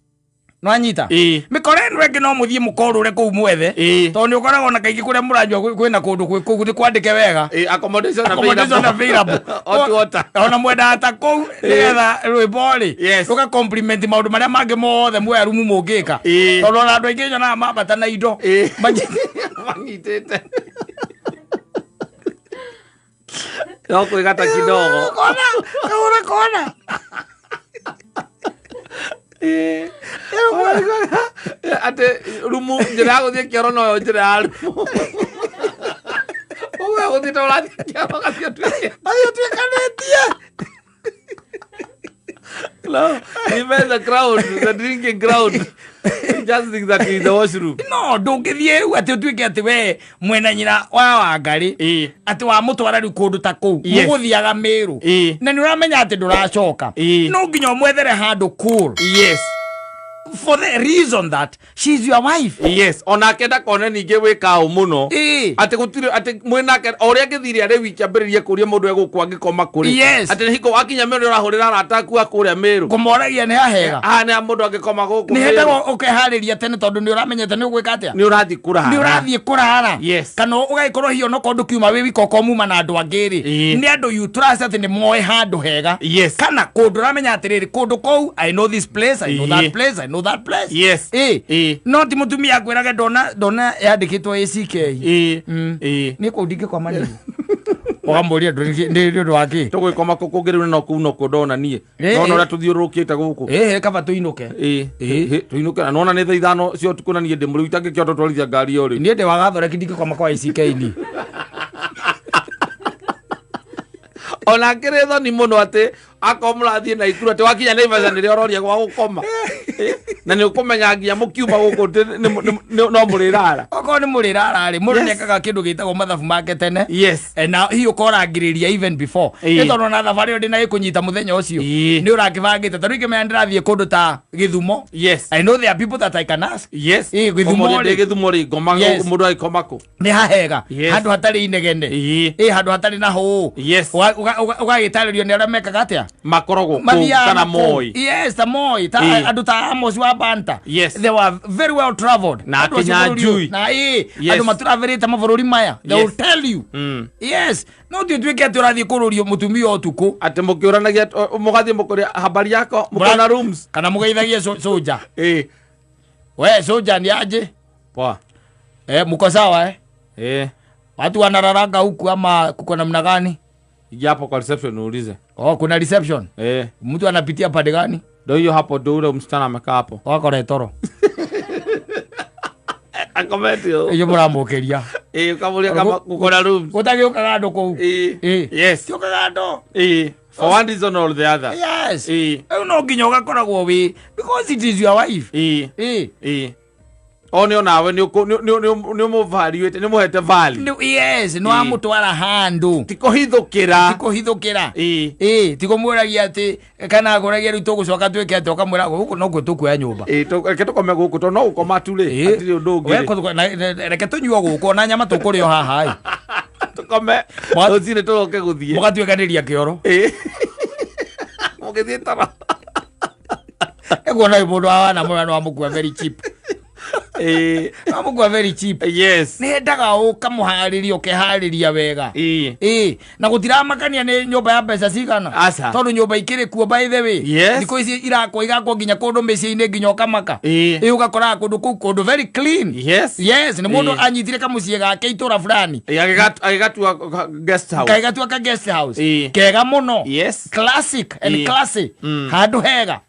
Nĩwanyita? Mĩkora ĩno ĩngĩ no mũthiĩ mũkorũre kũu mwethe. Tondũ nĩ ũkoragwo na kaingĩ kũrĩa mũranyua kwĩna kũndũ kwĩ kũu nĩ kwandĩke wega. Accommodation Accommodation available. available. Hot water. Ona mwendaga ta kũu nĩgetha rwĩmbo rĩ, Yes. rũga compliment maũndũ marĩa mangĩ mothe muoya rumu mũngĩka. Tondũ ona andũ aingĩ nyonaga mambata na indo. Manyitĩte. No kwĩgata kidogo. Kona, kahũra kona. Atĩ rumu njĩra ya gũthiĩ kĩoro noyo njĩra ya rumu. Ũguo gũthiĩ ta ũrathiĩ kĩoro ũgathiĩ ũtuĩke. Athiĩ ũtuĩkanĩtie. No, even the crowd, the drinking crowd, just think that in the washroom. No, ndũngĩthiĩ rĩu atĩ ũtuĩke atĩ we mwena nyina wa Wangarĩ, atĩ wamũtwara rĩu kũndũ ta kũu, Yes. mũgũthiaga Mĩrũ. Na nĩ ũramenya atĩ ndũracoka. No nginya ũmwethere handũ cool. Yes. For the reason that she's your wife. Yes, onake ndakone ningĩ wĩka ũ mũno. Atĩ gũtirĩ atĩ mwĩnake o ũrĩa angĩthire arĩ wiki ambĩrĩrie kũria mũndũ egũkũ angĩkoma kũrĩ. Yes. Atĩ hingo wakinya Mĩrũ ũrahũrĩra arata aku a kũrĩa Mĩrũ. Kũmoragia nĩ hahega. Haha nĩ ha mũndũ angĩkoma gũkũ Nĩ Mĩrũ. hendaga ũkeharĩria tene tondũ nĩ ũramenyete nĩ ũgwĩka atĩa? Nĩ ũrathiĩ kũrara. Nĩ ũrathiĩ kũrara. Yes. Kana ũgagĩkorwo hihi onokorwo ndũkiuma wĩ wika okorwo muma na andũ angĩ rĩ. Nĩ andũ you trust atĩ nĩ moĩ handũ hega. Yes. Kana kũndũ ũramenya atĩrĩrĩ, kũndũ kũu, I know this place, I know that place, I know that place. Yes. Eh. No ti mutumia akwirage ndona yandikitwo ACK. Eh. Eh. Ni kuu ndingĩkoma niĩ. Ũkamũria nĩ ũndũ wa kĩ? Tũgwĩkoma kũ kũngĩ rĩu no kũu no kuo ndona niĩ. Nona ũrĩa tũthiũrũrũkĩte gũkũ. Ĩĩ kaba tũinũke. Ĩĩ. Tũinũke na nona nĩ thaa 5 cia ũtukũ na niĩ ndĩ mũrĩu itangĩkĩhota gũtwarithia ngari ĩyo rĩu. Niĩ ndĩ wa Gathoreki ndingĩkoma kwa ACK niĩ. Ona akĩrĩ thoni mũno atĩ akorwo mũrathiĩ Naikuru atĩ wakinya Naivasha nĩrĩo ũroria gwa gũkoma. Na nĩ ũkũmenya nginya mũkiuma gũkũ no mũrĩrara. Okorwo nĩ mũrĩrara rĩ, mũndũ nĩekaga kĩndũ gĩtagwo mathabu make tene. Yes. Na hihi ũkorangĩrĩria even before. Nĩ tondũ ona thabarĩ ĩyo ndĩnagĩkũnyita mũthenya ũcio. Nĩ ũrakĩbangĩte. Ta rĩu ingĩmenya ndĩrathiĩ kũndũ ta Gĩthumo. Yes. I know there are people that I can ask. Yes. Gĩthumo rĩ. Gĩthumo rĩ, ngoma mũndũ agĩkoma kũ? Nĩ hahega. Handũ hatarĩ inegene. Handũ hatarĩ na hũũ. Yes. Ũgagĩtarĩrio nĩ arĩa mekaga atĩa? Makoragwo kũu kana Moi. Yes, ta Moi. Ta andũ ta Amos wa Banta. Yes. They were very well traveled. Na Kinyanjui. Na andũ maturaverĩte mabũrũri maya. They will tell you. Yes. No ti ũtuĩke atĩ ũrathiĩ kũrũrio mũtumia ũtukũ. Atĩ mũkĩũranagia mũgathiĩ mũkũrĩa habari yako mũkona rooms. Kana mũgeithagie soja. We soja ni aje? Poa. Mko sawa eh? Watu wanararanga huku ama kuko namna gani? Ingia hapo kwa reception uulize. Oh, kuna reception? Mtu anapitia pande gani? Ndio hiyo hapo, ndio ule msichana amekaa hapo. Wakora toro. Akometio. Iyo mũramũkĩria. Ũkamũria kama kuko na rooms. Gũtagĩũkaga andũ kũu. Yes. Tiũkaga andũ. For one reason or the other. Yes. Rĩu no nginya ũgakoragwo wĩ because it is your wife. O nĩ onawe nĩ ũmũvariũĩte, nĩ ũmũhete value. Yes, nĩ wamũtwara handũ. Ti kũhithũkĩra. Ti kũhithũkĩra. Ti kũmwĩragia atĩ kana akũragia rĩu tũgũcoka twĩke atĩ ũkamwĩra gũkũ nokuo tũkuoya nyũmba. Reke tũkome gũkũ tondũ no gũkoma tu rĩ, hatirĩ ũndũ ũngĩ. Reke tũnyue gũkũ ona nyama tũkũrĩa o haha ĩ. Tũkome rũcinĩ tũroke gũthiĩ. Mũgatuĩkanĩria kĩoro. Mũgĩthiĩ toro. Ekuona mũndũ wa wana mũra no amũkua very cheap. Amũkua very cheap. Yes. Nĩendaga ũkamũharĩria ũkeharĩria wega. Na gũtiramakania nĩ nyũmba ya mbeca cigana. Tondũ nyũmba ikĩrĩ kuo by the way. Yes. Thikũ ici irakwo igakwo nginya kũndũ mĩciĩ-inĩ nginya ũkamaka. Ũgakoraga kũndũ kũu kũndũ very clean. Yes. Yes, nĩ mũndũ anyitire kamũciĩ gake itũra fulani. Agĩgatua guest house. Agĩgatua ka guest house. Kega mũno. Yes. Classic and classy. Handũ hega.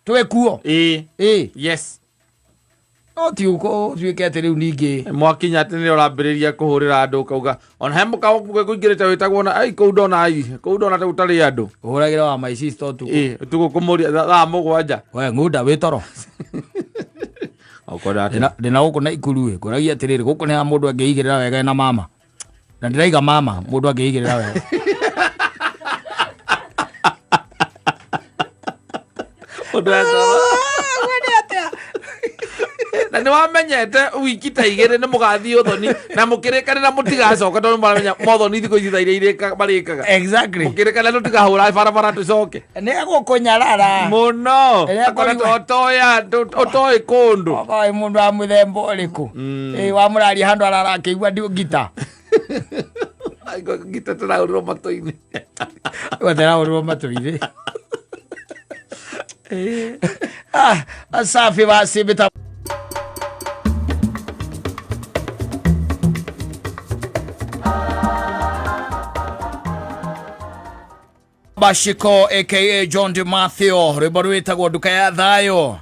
Twĩ kuo. Yes. No ti ũtuĩke atĩ rĩu ningĩ mwakinya atĩ nĩ ũrambĩrĩria kũhũrĩra andũ ũkauga ona he mũkawa kũingĩrĩte wĩtagwo na ai kũu ndona ai kũu ndona ta gũtarĩ andũ. Ũhũragĩra wa my sister ũtukũ. Ũtukũ kũmũria thaa 7. We ng'unda wĩ toro. Ndĩna gũkũ na Ikuru ĩ ngũragia atĩrĩrĩ gũkũ nĩ ha mũndũ angĩigĩrĩra wega na mama. Na ndĩraiga mama mũndũ angĩigĩrĩra wega. Ũndũ na nĩ wamenyete wiki ta 2 nĩ mũgathiĩ ũthoni na mũkĩrĩkanĩra mũtigacoka tondũ mũramenya mothoni thikũ ici thaa iria marĩkaga. Exactly. Mũkĩrĩkanĩra tũtikahũra barabara tũcoke. Nĩ egũkũnyarara mũno. Akoretwo ũtoĩ kũndũ. Okoĩ mũndũ wa mũthemba ũrĩkũ. Wamũraria handũ arara akĩigua ngita. Ngita tũrahũrĩrwo matũ-inĩ. Tũrahũrĩrwo matũ-inĩ. Safi basi bita. Bashiko aka John DiMathio, rwimbo rwĩtagwo Nduka ya Thayo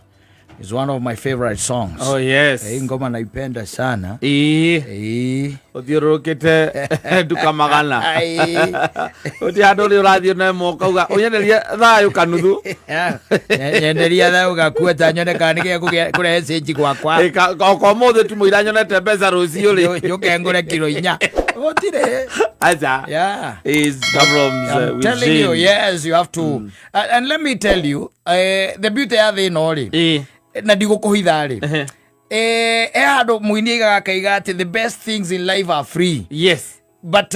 is one of my favorite songs. Oh yes. Ngoma naipenda sana. Ũthiũrũrũkĩte nduka magana. Ũti handũ ũrĩa ũrathiĩ na ĩmwe ũkauga ũnyenderie thayũ kanuthu. Nyenderia thayũ gakua ta nyone kana nĩkĩo kũrehe cĩnji gwakwa. Okorwo ũmũthĩ tu mũira nyonete mbeca rũciũ rĩ. Njũke ngũre kiro 4. Gũtirĩ. Acha. Yeah. Is problems I'm with telling you, yes, you have to. And let me tell you, the beauty ya thĩ ĩno rĩ, na ndigũkũhitha rĩ, handũ mũini aigaga akaiga atĩ the best things in life are free. Yes. But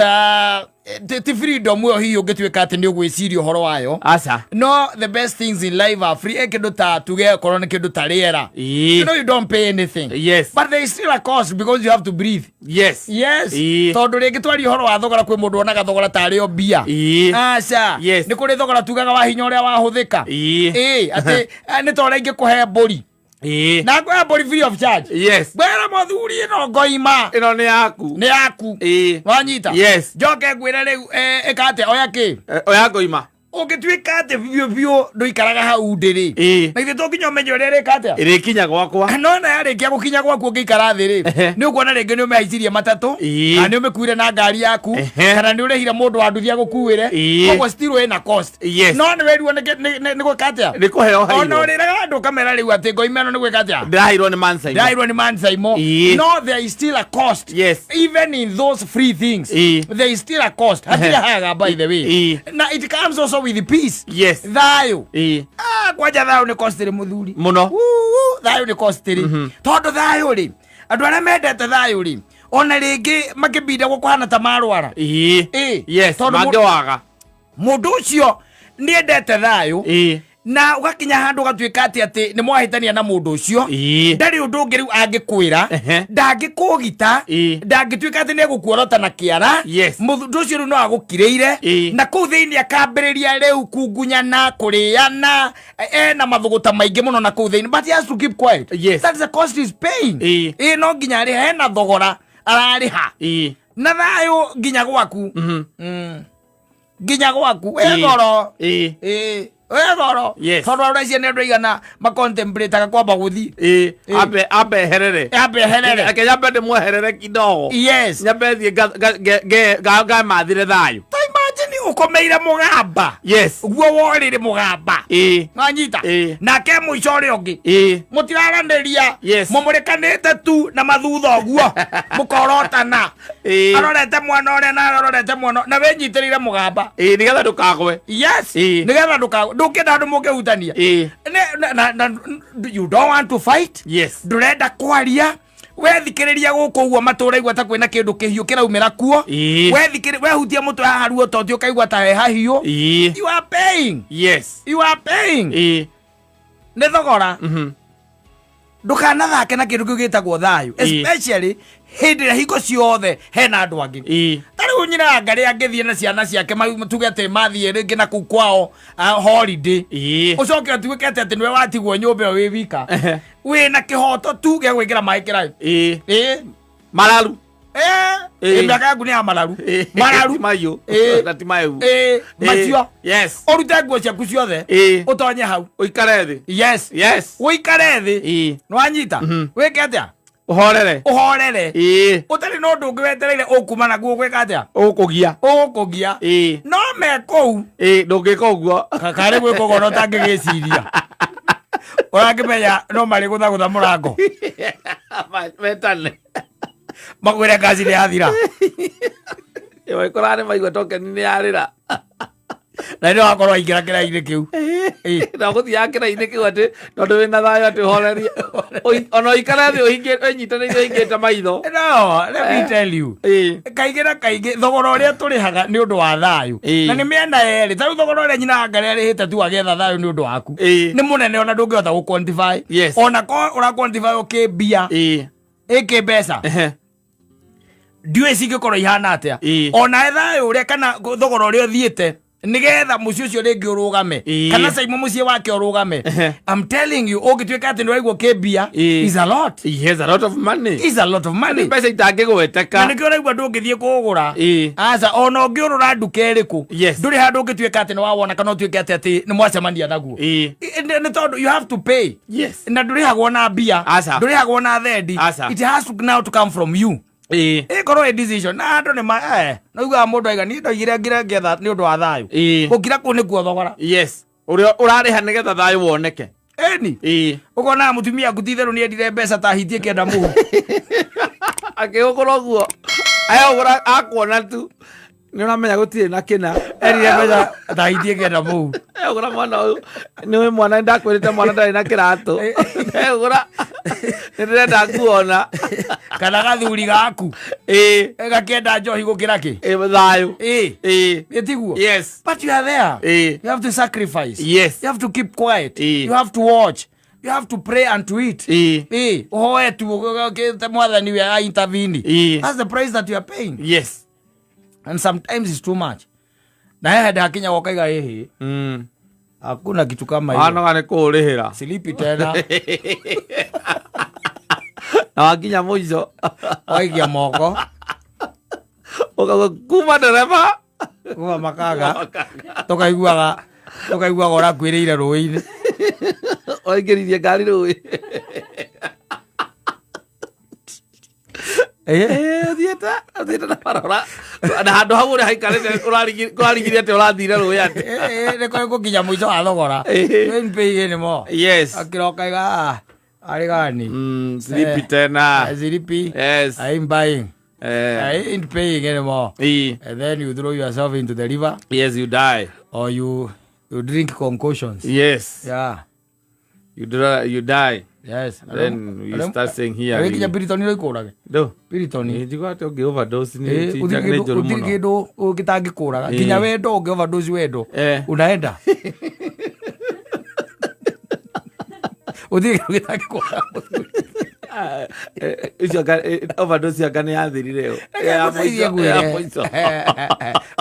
Ti freedom ĩyo hihi ũngĩtuĩka atĩ nĩ ũgwĩciria ũhoro wayo. Aca. No the best things in life are free. Kĩndũ ta tuge okorwo nĩ kĩndũ ta rĩera, you know, you don't pay anything. But there is still a cost because you have to breathe. Yes. Tondũ rĩngĩ twaria ũhoro wa thogora, kwĩ mũndũ wonaga thogora tarĩ o mbia. Aca. Nĩ kũrĩ thogora tugaga wa hinya ũrĩa wahũthĩka. Ĩĩ, atĩ nĩ ta ũrĩa ingĩkũhe mbũri na ngũhe mbũri free of charge, ngwĩra mũthuri, ĩno ngoima Ĩno nĩ yaku. Nĩ yaku. Wanyita? Yes. Njoke ngwĩre rĩu, ĩka atĩa, oya kĩ. Oya ngoima. Ũngĩtuĩka atĩ biũ biũ ndũikaraga hau ndĩrĩ, na ithuĩ tũnginya ũmenye ũrĩa ĩrĩka atĩa. Ĩrĩkinya gwakwa. No na yarĩkia gũkinya gwaku, ũngĩikara thĩ rĩ, nĩ ũkuona rĩngĩ nĩ ũmĩhaicirie matatũ, kana nĩ ũmĩkuire na ngari yaku, kana nĩ ũrĩhire mũndũ wa nduthi agũkuĩre. Koguo still ĩna cost. No nĩ wĩrirwo nĩ gwĩka atĩa? Nĩ kũheo. Ona Hairwo. ũrĩraga andũ ũkamera rĩu atĩ ngoima ĩno nĩ gwĩka atĩa? Ndĩraheirwo nĩ Mansaimo. Ndĩraheirwo nĩ Mansaimo. No there is still a cost. Even in those free things, there is still a cost. Hatirĩ haga, by the way. Na it comes also with peace. Thayũ. Ah, kwanja thayũ nĩ costly, mũthuri. Mũno. Uu, thayũ nĩ costly, tondũ thayũ rĩ, andũ arĩa mendete thayũ rĩ, ona rĩngĩ makĩbinda gũkũhana ta marwara. Tondũ Mangĩwaga. Mũndũ ũcio nĩ endete thayũ, na ũgakinya handũ ũgatuĩka atĩ nĩ mwahĩtania na mũndũ ũcio, ndarĩ ũndũ ũngĩ rĩu angĩkwĩra. Ndangĩkũgita. Ndangĩtuĩka atĩ nĩ egũkuorota na kĩara. Mũndũ ũcio rĩu no agũkirĩire, na kũu thĩinĩ akambĩrĩria rĩu kungunyana, kũrĩana, ena mathũgũta maingĩ mũno na kũu thĩinĩ, but he has to keep quiet. That's the cost he's paying. Ĩĩ, no nginya arĩhe, hena thogora ararĩha na thayũ nginya gwaku. Nginya gwaku wĩ goro. Ĩĩ, wĩ goro. Tondũ ũreciria nĩ andũ aigana macontemplataga kwamba gũthiĩ. Ambe eherere. Ambe eherere. Reke nyambe ndĩmweherere kidogo. Nyambe thiĩ ngamathire thayũ. Ta imagine ũkomeire mũgamba, guo worĩrĩ mũgamba. Wanyita? Nake mũico ũrĩa ũngĩ, mũtiraranĩria. Mũmũrĩkanĩte tu na mathutha ũguo mũkorotana. Arorete mwana ũrĩa na arorete mwana na wĩnyitĩrĩire mũgamba. Ĩĩ, nĩgetha ndũkagwe. Nĩgetha ndũkĩenda andũ mũngĩhutania. Na you don't want to fight. Ndũrenda kwaria. Wethikĩrĩria gũkũ ũguo matũraigua ta kwĩna kĩndũ kĩhiũ kĩraumĩra kuo. Wehutia mũtwe haha ruo toti ũkaigua ta he hahiũ. You are paying. You are paying. Nĩ thogora. Ndũkanathake na kĩndũ kĩu gĩtagwo thayũ, especially hĩndĩ ĩrĩa hingo ciothe hena andũ angĩ. Ta rĩu nyina ngarĩ angĩthiĩ na ciana ciake, tuge atĩ mathiĩ rĩngĩ na kũu kwao, holiday, ũcoke ũtuĩke atĩ nĩwe watigwo nyũmba ĩyo wĩ wika, wĩna kĩhoto tu gĩa gwĩkĩra maĩ kĩraĩ. Mararu. Mĩaka yaku nĩ ya mararu. Mararu. Ti mahiũ. Na ti mahehu. Macio. Ũrute nguo ciaku ciothe, ũtonye hau. Ũikare thĩ. Ũikare thĩ. Nĩwanyita? Wĩke atĩa? Ũhorere. Ũhorere. Ũtarĩ na ũndũ ũngĩ wetereire ũkuma naguo gwĩka atĩa? Ũkũgia. Ũgũkũgia. No me kũu. Ndũngĩka ũguo. Karĩ gwĩka ũguo no ũtangĩgĩciria, ũrangĩmenya no marĩ gũthagũtha mũrango. Metane. Makwĩre ngaci nĩ yathira. Ĩkoraga nĩ maigua tokeni nĩ yarĩra. Na nĩ wakorwo waingĩra kĩrainĩ kĩu. Na gũthiaga kĩrainĩ kĩu atĩ tondũ wĩna thayũ, atĩ ũhorerie. Ona ũikare thĩ wĩnyitanĩire ũhingĩte maitho. No let me tell you, kaingĩ na kaingĩ thogora ũrĩa tũrĩhaga nĩ ũndũ wa thayũ, na nĩ mĩena yerĩ, ta rĩu thogora ũrĩa nyina wa Ngarĩ arĩhĩte tu agĩetha thayũ nĩ ũndũ waku, nĩ mũnene ona ndũngĩhota gũ quantify. Ona ko ũra quantify ũkĩmbia, ĩkĩ mbeca, ndiũĩ cingĩkorwo ihana atĩa. Ona thayũ ũrĩa kana thogora ũrĩa ũthiĩte nigetha mũciĩ ũcio rĩngĩ ũrũgame, kana Saimo mũciĩ wake ũrũgame. I'm telling you, ũngĩtuĩka atĩ nĩ waigua kĩmbia, is a lot. He has a lot of money. Is a lot of money. Mbeca itangĩgweteka. Na nĩkĩo ũraigua ndũngĩthiĩ kũgũra. Aca, ona ũngĩũrũra nduka ĩrĩkũ, ndũrĩ handũ ũngĩtuĩka atĩ nĩ wawona kana ũtuĩke atĩ nĩ mwacemania naguo. Nĩ tondũ you have to pay. Na ndũrĩhagwo na mbia. Aca. Ndũrĩhagwo na thendi. Aca. It has to now to come from you. Ĩkorwo ĩ decision na andũ nĩ ma no iguaga mũndũ aiga niĩ ndoigire ngire ngetha nĩ ũndũ wa thayũ. Gũkira kũu nĩkuo thogora. Yes, ũrĩa ũrarĩha nĩgetha thayũ woneke. Ĩni. Ũkonaga mũtumia aku ti itherũ nĩ endire mbeca ta hiti ĩkĩenda mũhu. Akĩgũkũra ũguo ayagũra akuona tu nĩ ũramenya gũtirĩ na kĩna. Endire mbeca ta hiti ĩkĩenda mũhu. Egũra mwana ũyũ nĩ mwana, ndakwĩrĩte mwana ndarĩ na kĩratũ, egũra nĩ ndĩrenda nguona. Kana gathuri gaku gakĩenda njohi gũkĩra kĩ? Thayũ. Ĩtiguo? Yes. But you are there. You have to sacrifice. You have to keep quiet. You have to watch. You have to pray and to eat. Ũhoe tu ũkĩte mwathani we a intervene. That's the price that you are paying. And sometimes it's too much. Na he hĩndĩ hakinya ũkaiga ĩhĩ, hakuna kitu kama hiyo. Wanoga nĩ kũũrĩhĩra. Silipi tena. Na wakinya mũico Waikia moko. Ũkauga kuma ndereba. Kuma makaga. Tũkaiguaga ũrakuĩrĩire rũĩ-inĩ. Waingĩririe ngari rũĩ. Ũthiĩte na marora na handũ hau ũrĩa haikarĩte kũrarigire atĩ ũrathire rũĩ atĩ. Nĩ kũrĩ gũkinya mũico wa thogora. Don't pay anymore. Akĩroka iga, arĩ gani? Silipi tena. Silipi. Yes. I'm buying. I ain't paying anymore. And then you throw yourself into the river. Yes, you die. Or you drink concoctions. Yes. Yeah. You die. Yes. Then you start saying here. Nginya Piriton ĩrĩkũrage. No. Piriton. Njigua atĩ ũngĩ overdose nĩ njũru mũno. Gũtirĩ kĩndũ gĩtangĩkũraga. Nginya wendo ũngĩ overdose wendo. Unaenda. Gũtirĩ kĩndũ gĩtangĩkũraga. Icio overdose anga nĩ yathirire.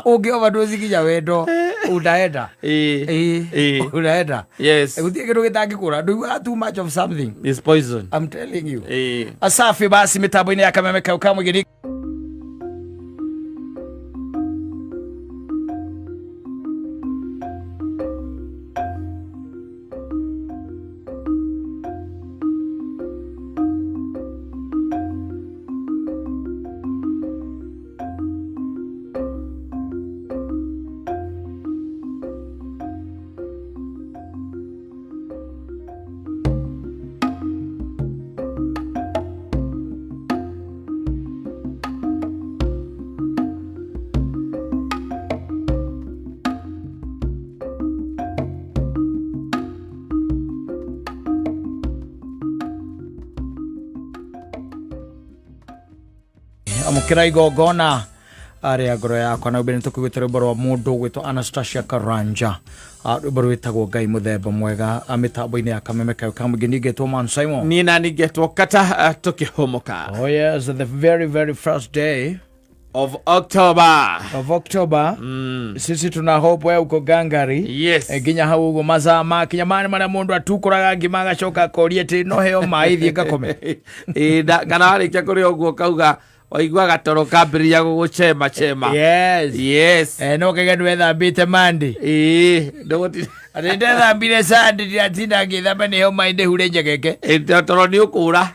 Ũngĩ overdose nginya wendo unaenda. Unaenda. Yes. Gũtirĩ kĩndũ gĩtangĩkũra. Ndũiguaga too much of something. It's poison. I'm telling you. Asafi basi mitambo-inĩ ya Kameme kau ka mũgeni. Amũkĩra igongona arĩa ngoro yakwa na mbere tũkũgwĩta rwĩmbo rwa mũndũ gwĩtwo Anastasia Karanja, rwĩmbo rwĩtagwo Ngai mũthemba mwega, mĩtambo-inĩ ya Kameme kayo ka mũingĩ. Niĩ ngetwo Man Simon. Niĩ nani ngetwo Kata, tũkĩhũmũka. Oh yes, the very very first day of October. Of October. Sisi tuna hope wewe uko gangari. Yes. Nginya hau uguo mathaa makinya mani maria mundu atukuraga ngima agacoka akoria ati no heo maĩ thiĩ ngakome. Kana warĩkia kũrĩa ũguo ũkauga waigua gatoro kambĩrĩria gũgũcema chema. Yes. Yes. No kege nĩwethambĩte Monday. Ndũgũtinda. Atĩ ndethambire Sunday ndiratinda ngĩthamba nĩ heo maĩ ndĩhure njegeke. Toro nĩ ũkũra.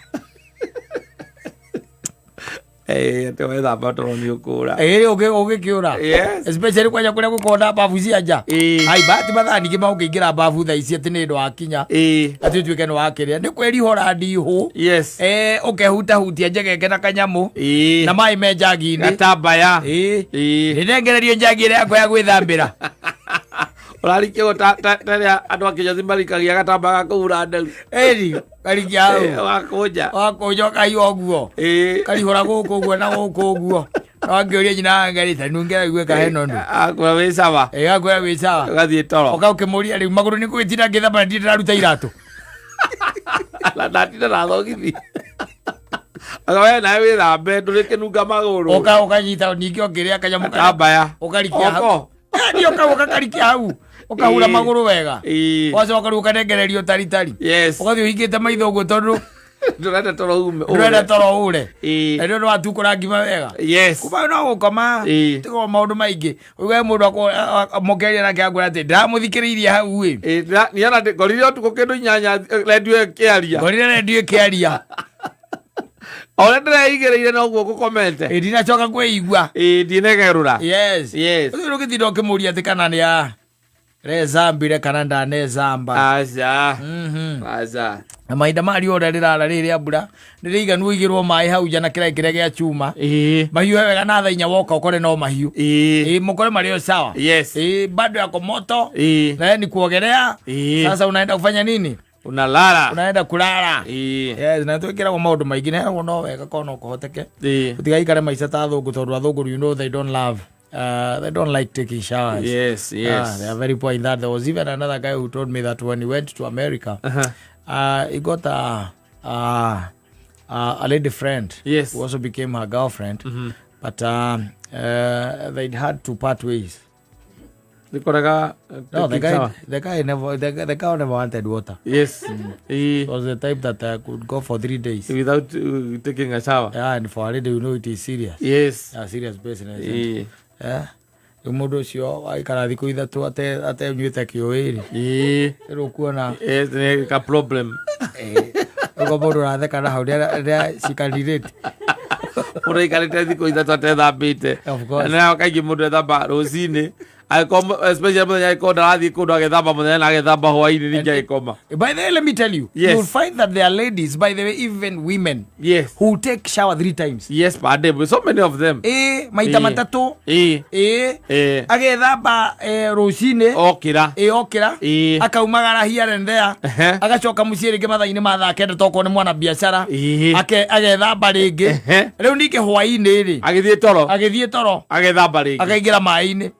Atĩ wethamba toro nĩ ũkũra. Ũgĩkĩũra. Yes. Especially kwanja kũrĩa gũkoragwo na babu cia nja. Ai, bahati mathaa ningĩ ma ũngĩingĩra babu thaa ici atĩ nĩ ũndũ wakinya. Atĩ ũtuĩke nĩ wakĩrĩa. Nĩ kwĩrihũra ndihũ. Yes. Ũkehutahutia njegeke na kanyamũ. Na maĩ me njagi-inĩ. Gatambaya. Nĩnengererio njagi ĩrĩa yakwa ya gwĩthambĩra. Ũrarikio ta rĩrĩa andũ a Kĩnyothi marikagia gatambaya ga kũhura nderu. Ĩni, karikia hau. Wakũnja. Wakũnja ũkaiywo ũguo. Karihũra gũkũ ũguo na gũkũ ũguo. Na wangĩũria nyina wa Ngai, ta nungĩra igue kaheno ndũ. Akwĩra wĩ sawa. Akwĩra wĩ sawa. Ũgathiĩ toro. Ũka ũkĩmũria rĩu magũrũ nĩ ngũgĩtinda ngĩthamba na ndirĩ ndĩraruta iratũ. Na ndatinda na thogithi. Aka we nawe wĩthambe, ndũrĩkĩnunga magũrũ. Ũka ũkanyita ningĩ ũkĩrĩa kanyamũ karĩa. Gatambaya. Ũkarikia hau. Oko. Nĩ ũka ũgakarikia hau. Ũkahura magũrũ wega. Wacoka rĩu ũkanengererio taritari. Yes. Ũgathiĩ ũhingĩte maitho ũguo tondũ Ndũrenda toro ume. Ndũrenda toro ũre. Na nĩ ũndũ watukũra ngima wega. Yes. Kuma no gũkoma. Tiga maũndũ maingĩ. Ũigue mũndũ mũkĩaria nake akwĩra atĩ ndĩramũthikĩrĩirie hau ĩ. Niĩ ona ngorire ũtukũ kĩndũ 8 redio ĩkĩaria. Ngorire redio ĩkĩaria. O ũrĩa ndĩreigĩrĩire noguo ngũkomete. Ndinacoka kwĩigua. Ndinagerũra. Yes. Yes. Ũcio ũgĩtinda ũkĩmũria atĩ kana nĩ a rezambire kana ndanezamba. Aca. Aca. Na mahinda ma riũa ũrĩa rĩrara rĩrĩ rĩa mbura, nĩ rĩiganu ũigĩrwo maĩ hau nja na kĩraĩ kĩrĩa gĩa chuma. Mahiũhe wega na thaa inya woka ũkore no mahiũ. Mũkore marĩ o sawa. Yes. Bado yako moto. Na yeye ni kuogelea. Sasa unaenda kufanya nini? Unalala. Unaenda kulala. Yes, na twikiragwo maundu maingi na no wega korwo no kuhoteke. Utigaikare maica ta athungu, tondu athungu, they don't love, they don't like taking showers. Ah, they are very poor in that. There was even another guy who told me that when he went to America, he got a lady friend who also became her girlfriend, but they'd had to part ways. Nikoraga. No, the guy never, the guy never wanted water. He was the type that could go for 3 days without taking a shower. Yeah, and for a lady, it is serious. Yeah, serious business. Yeah. Rĩu mũndũ ũcio aikara thikũ 3 atenyuĩte kĩũĩ rĩ, rĩu ũkuona Yes, nĩ ka problem. Ũguo mũndũ ũratheka na hau nĩ she can relate. Mũndũ aikarĩte thikũ 3 atethambĩte. Of course. Na kaingĩ mũndũ ethamba rũcinĩ, angĩkorwo, especially mũthenya, angĩkorwo ndarathiĩ kũndũ, agethamba mũthenya na agethamba hwainĩ, ningĩ agĩkoma. By the way, let me tell you, you'll find that there are ladies, by the way, even women, who take shower three times. Yes, per day, so many of them. Ĩ, maita 3. Ĩ, agethamba rũcinĩ. Okĩra. Ĩ, okĩra. Akaumagara here and there. Agacoka mũciĩ rĩngĩ mathaa-inĩ ma thaa 9, tokorwo nĩ mwana biacara. Agethamba rĩngĩ. Rĩu ningĩ hwaĩ-inĩ rĩ, agĩthiĩ toro, agĩthiĩ toro, agethamba rĩngĩ. Akaingĩra maĩ-inĩ.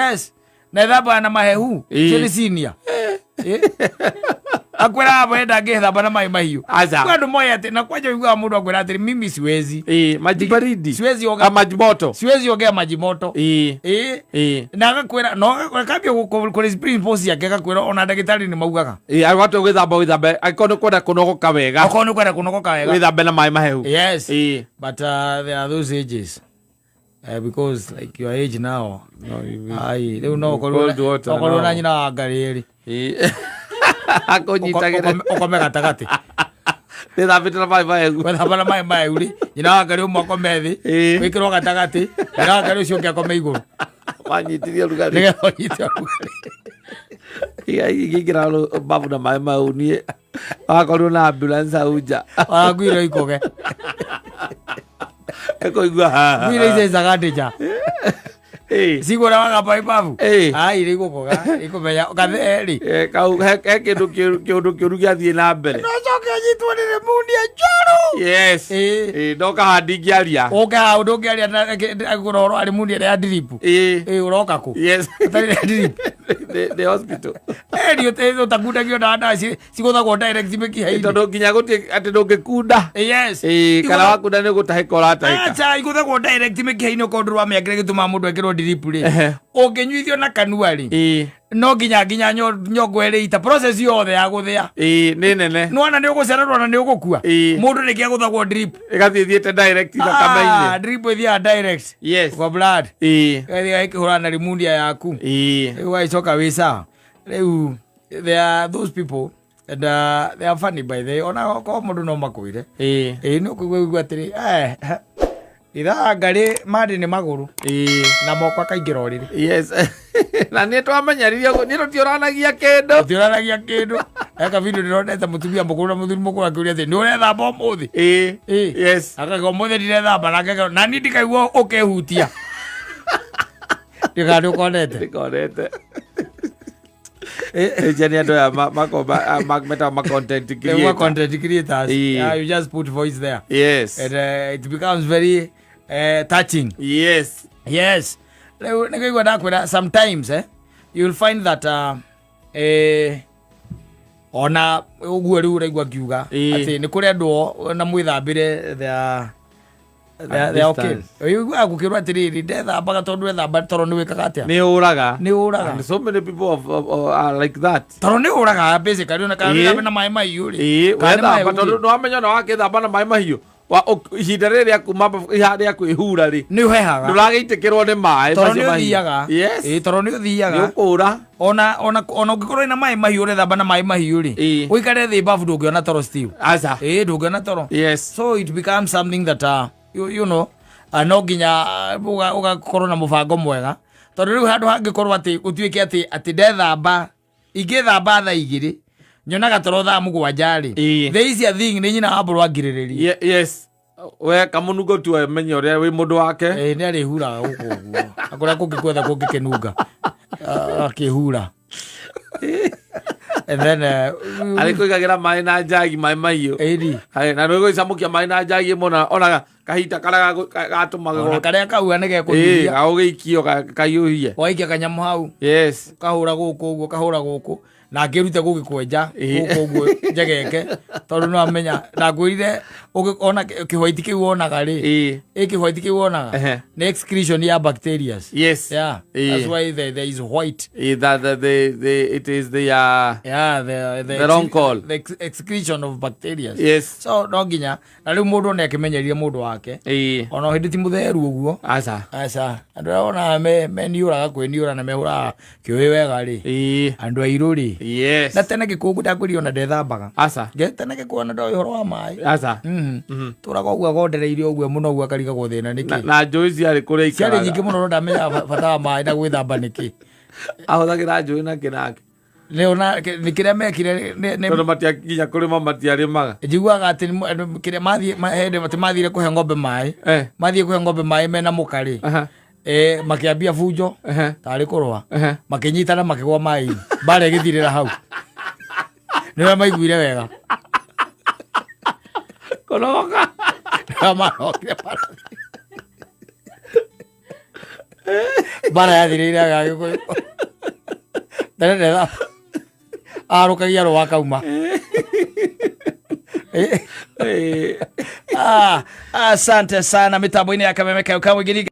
Yes, na ethamba na mahehu. Cio nĩ senior. Akwĩra we ndangĩthamba na maĩ mahiũ. Aca. Kwĩ andũ moĩ atĩ na kwanja ũiguaga mũndũ akwĩra atĩrĩ, "Mimi siwezi." Ĩ, maji baridi. Siwezi oga. Ah, maji moto. Siwezi ogea maji moto. Ĩ. Na agakwĩra no akambia kũrĩ principles ciake, agakwĩra ona ndagĩtarĩ nĩ maugaga. Ĩ, watu gwĩthamba, wĩthambe angĩkorwo nĩ kwenda kũnogoka wega. Okorwo nĩ kwenda kũnogoka wega. Wĩthambe na maĩ mahehu. Yes. But there are those ages, because like your age now. No, ai rĩu no ũkorwo Cold water ũkorwo now. na nyina wa ngarĩ ĩrĩ. Akũnyitagĩre. Ũkome gatagatĩ. Wĩthambĩte na maĩ mahehu. Wethamba na maĩ mahehu rĩ, nyina wa ngarĩ ũmwe akome thĩ, wĩkĩrwo gatagatĩ, nyina wa ngarĩ ũcio ũngĩ akome igũrũ. Wanyitirie rugarĩ. Nĩgetha ũnyite ũrugarĩ. Ingĩingĩra babu na maĩ mau, niĩ wakorirwo na ambulance hau nja. Waguire ikoge. Ĩkũigua. Nguire icecaga ndĩja. Cigũra wagamba ibabu. Ai rĩ, igũkoga ikũmenya gathee rĩ. Kau he kĩndũ kĩũndũ kĩũru gĩathiĩ na mbere. No coke anyitwo nĩ pneumonia njũru. Ndoka haha ndingĩaria. Ũke hau ndũngĩaria na ũhoro wa pneumonia ya drip. Ĩ, ũroka kũ? Ũtarĩ na drip. Nĩ hospital. Eri ũtakundagio ndawa, ndawa cigũthagwo direct mĩkiha-inĩ. Tondũ nginya gũtirĩ atĩ ndũngĩkunda. Kana wakunda nĩ gũtahĩka ũratahĩka. Acha, igũthagwo direct mĩkiha-inĩ, okorwo ndũramĩakĩra gĩtũmaga mũndũ ekĩrwo drip rĩ. Ũngĩnyuithio na kanua rĩ, no nginya nyongo ĩrĩ ita process yothe ya gũthĩa. Nĩ nene. Nĩwona nĩ ũgũcererwo na nĩ ũgũkua. Mũndũ nĩkĩ agũthagwo drip? Ĩgathiĩ thiĩte direct thakame-inĩ. Ah, drip ĩthiaga direct kwa blood. Ĩgathiĩ ĩkĩhũrana na pneumonia yaku. Rĩu ũgagĩcoka wĩ sawa. Rĩu there are those people and they are funny, by the way, ona okorwo mũndũ no makwĩre. Ĩ, nĩ ũkũigua igua atĩrĩ, ithaa ngarĩ mandĩ nĩ magũrũ na moko akaingĩra ũrĩrĩ. Yes, na nĩ twamenyeririe ũguo, niĩ tũtiũranagia kĩndũ. Ũtiũranagia kĩndũ. Eka video ndĩronete mũtumia mũkũrũ na mũthuri mũkũrũ akĩũria atĩ, "Nĩ ũrethamba ũmũthĩ?" Akauga, "Ũmũthĩ ndirethamba," nake akauga, "Na niĩ ndikaigua ũkĩhutia." Ndĩkaa nĩ ũkonete. Ndikonete. Ĩcia nĩ andũ aya metagwo ma content They were creator. Content creators. Yeah, you just put voice there and it becomes very touching. Yes, rĩu nĩkũigua ndakwĩra, sometimes you'll find that ona ũguo rĩu ũraigua ngiuga atĩ nĩ kũrĩ andũ na mwĩthambĩre, they are okay. Distance. Ũiguaga gũkĩrwo atĩrĩrĩ, ndethambaga tondũ ethamba toro nĩ wĩkaga atĩa? Nĩ ũraga. Nĩ ũraga. And so many people are like that. Toro nĩ ũraga basically, ona kana wĩthambe na maĩ mahiũ rĩ. Kana nĩ Wethamba maĩ tondũ ũguo. nĩ wamenya ona wakĩthamba na maĩ mahiũ, ihinda rĩrĩ rĩa kuma rĩa kwĩhura rĩ, Nĩ ũhehaga. ndũragĩitĩkĩrwo nĩ maĩ Toro macio nĩ mahiũ. ũthiaga. Ĩ, toro nĩ Nĩ ũthiaga. ũkũra. Ona ũngĩkorwo wĩna maĩ mahiũ, ũrethamba na maĩ mahiũ rĩ, ũikare thĩ babu, ndũngĩona toro still. Aca. Ĩ, ndũngĩona toro. So it becomes something that no nginya ũgakorwo na mũbango mwega, tondũ rĩu handũ hangĩkorwo atĩ ũtuĩke atĩ ndethamba, ingĩthamba thaa 2, nyonaga toro thaa 7 rĩ, the easier thing nĩ nyina wa mbũrũ angirĩrĩrie. Yes, we kamũnungo tu menye ũrĩa wĩ mũndũ wake. Ĩ, nĩ arĩhuraga gũkũ ũguo na kũrĩa kũngĩ kwetha kũngĩkĩnunga. Ah, akĩhura. And then Arĩ kũigagĩra maĩ na njagi, maĩ mahiũ. Ĩni. Aye, na nĩ gũcamũkia maĩ na njagi ĩmwe ona kahinda karĩa gatũmaga Ona karĩa kaua nĩ gekũnyihia. Gagũgĩikio kahiũhie. Waikia kanyamũ hau. Kahũra gũkũ ũguo, kahũra gũkũ na ngĩrute gũgĩkwenja gũkũ ũguo njegeke, tondũ no amenya ndakwĩrire ona kĩhwaiti kĩu wonaga rĩ, ĩ kĩhwaiti kĩu wonaga nĩ excretion ya bacterias. Yeah, that's why there is white. That, the, it is the Yeah, The wrong call. The excretion of bacteria. So no nginya na rĩu mũndũ nĩ akĩmenyeria mũndũ wake, ona hĩndĩ ti mũtheru ũguo. Aca. Aca, andũ arĩa wonaga meniũraga kwĩniũra na mehũraga kĩũĩ wega rĩ, andũ airũ rĩ, na tene gĩkũngũ ndakwĩria ona ndethambaga. Aca. Tene gĩkũngũ ona ndoĩ ũhoro wa maĩ. Aca. Tũraga ũguo agondereire ũguo mũno ũguo akarigagwo thĩna nĩkĩ. Na njũĩ ciarĩ kũrĩa Ciarĩ ikaraga. nyingĩ mũno, no ndamenyaga bata wa maĩ na gwĩthamba nĩkĩ. Ahũthagĩra njũĩ na kĩnake. Nĩ nĩ kĩrĩa mekire Tondũ matia nginya kũrĩma matiarĩmaga. Njiguaga atĩ kĩrĩa mathiĩ hĩndĩ atĩ mathire kũhe ng'ombe maĩ, mathiĩ kũhe ng'ombe maĩ mena mũka rĩ, makĩambia bunjo tarĩ kũrũa, makĩnyitana, makĩgwa maĩ-inĩ, mbara ĩgĩthirĩra hau. Nĩ ũrĩa maiguire wega. Kũnogoka. Nĩrĩa marokire mbara, mbara yathirĩire Agĩkũyũ tene ndetha arũkagia rũa kauma. Ah, asante sana mitambo-inĩ ya Kameme kayo kamũingĩ.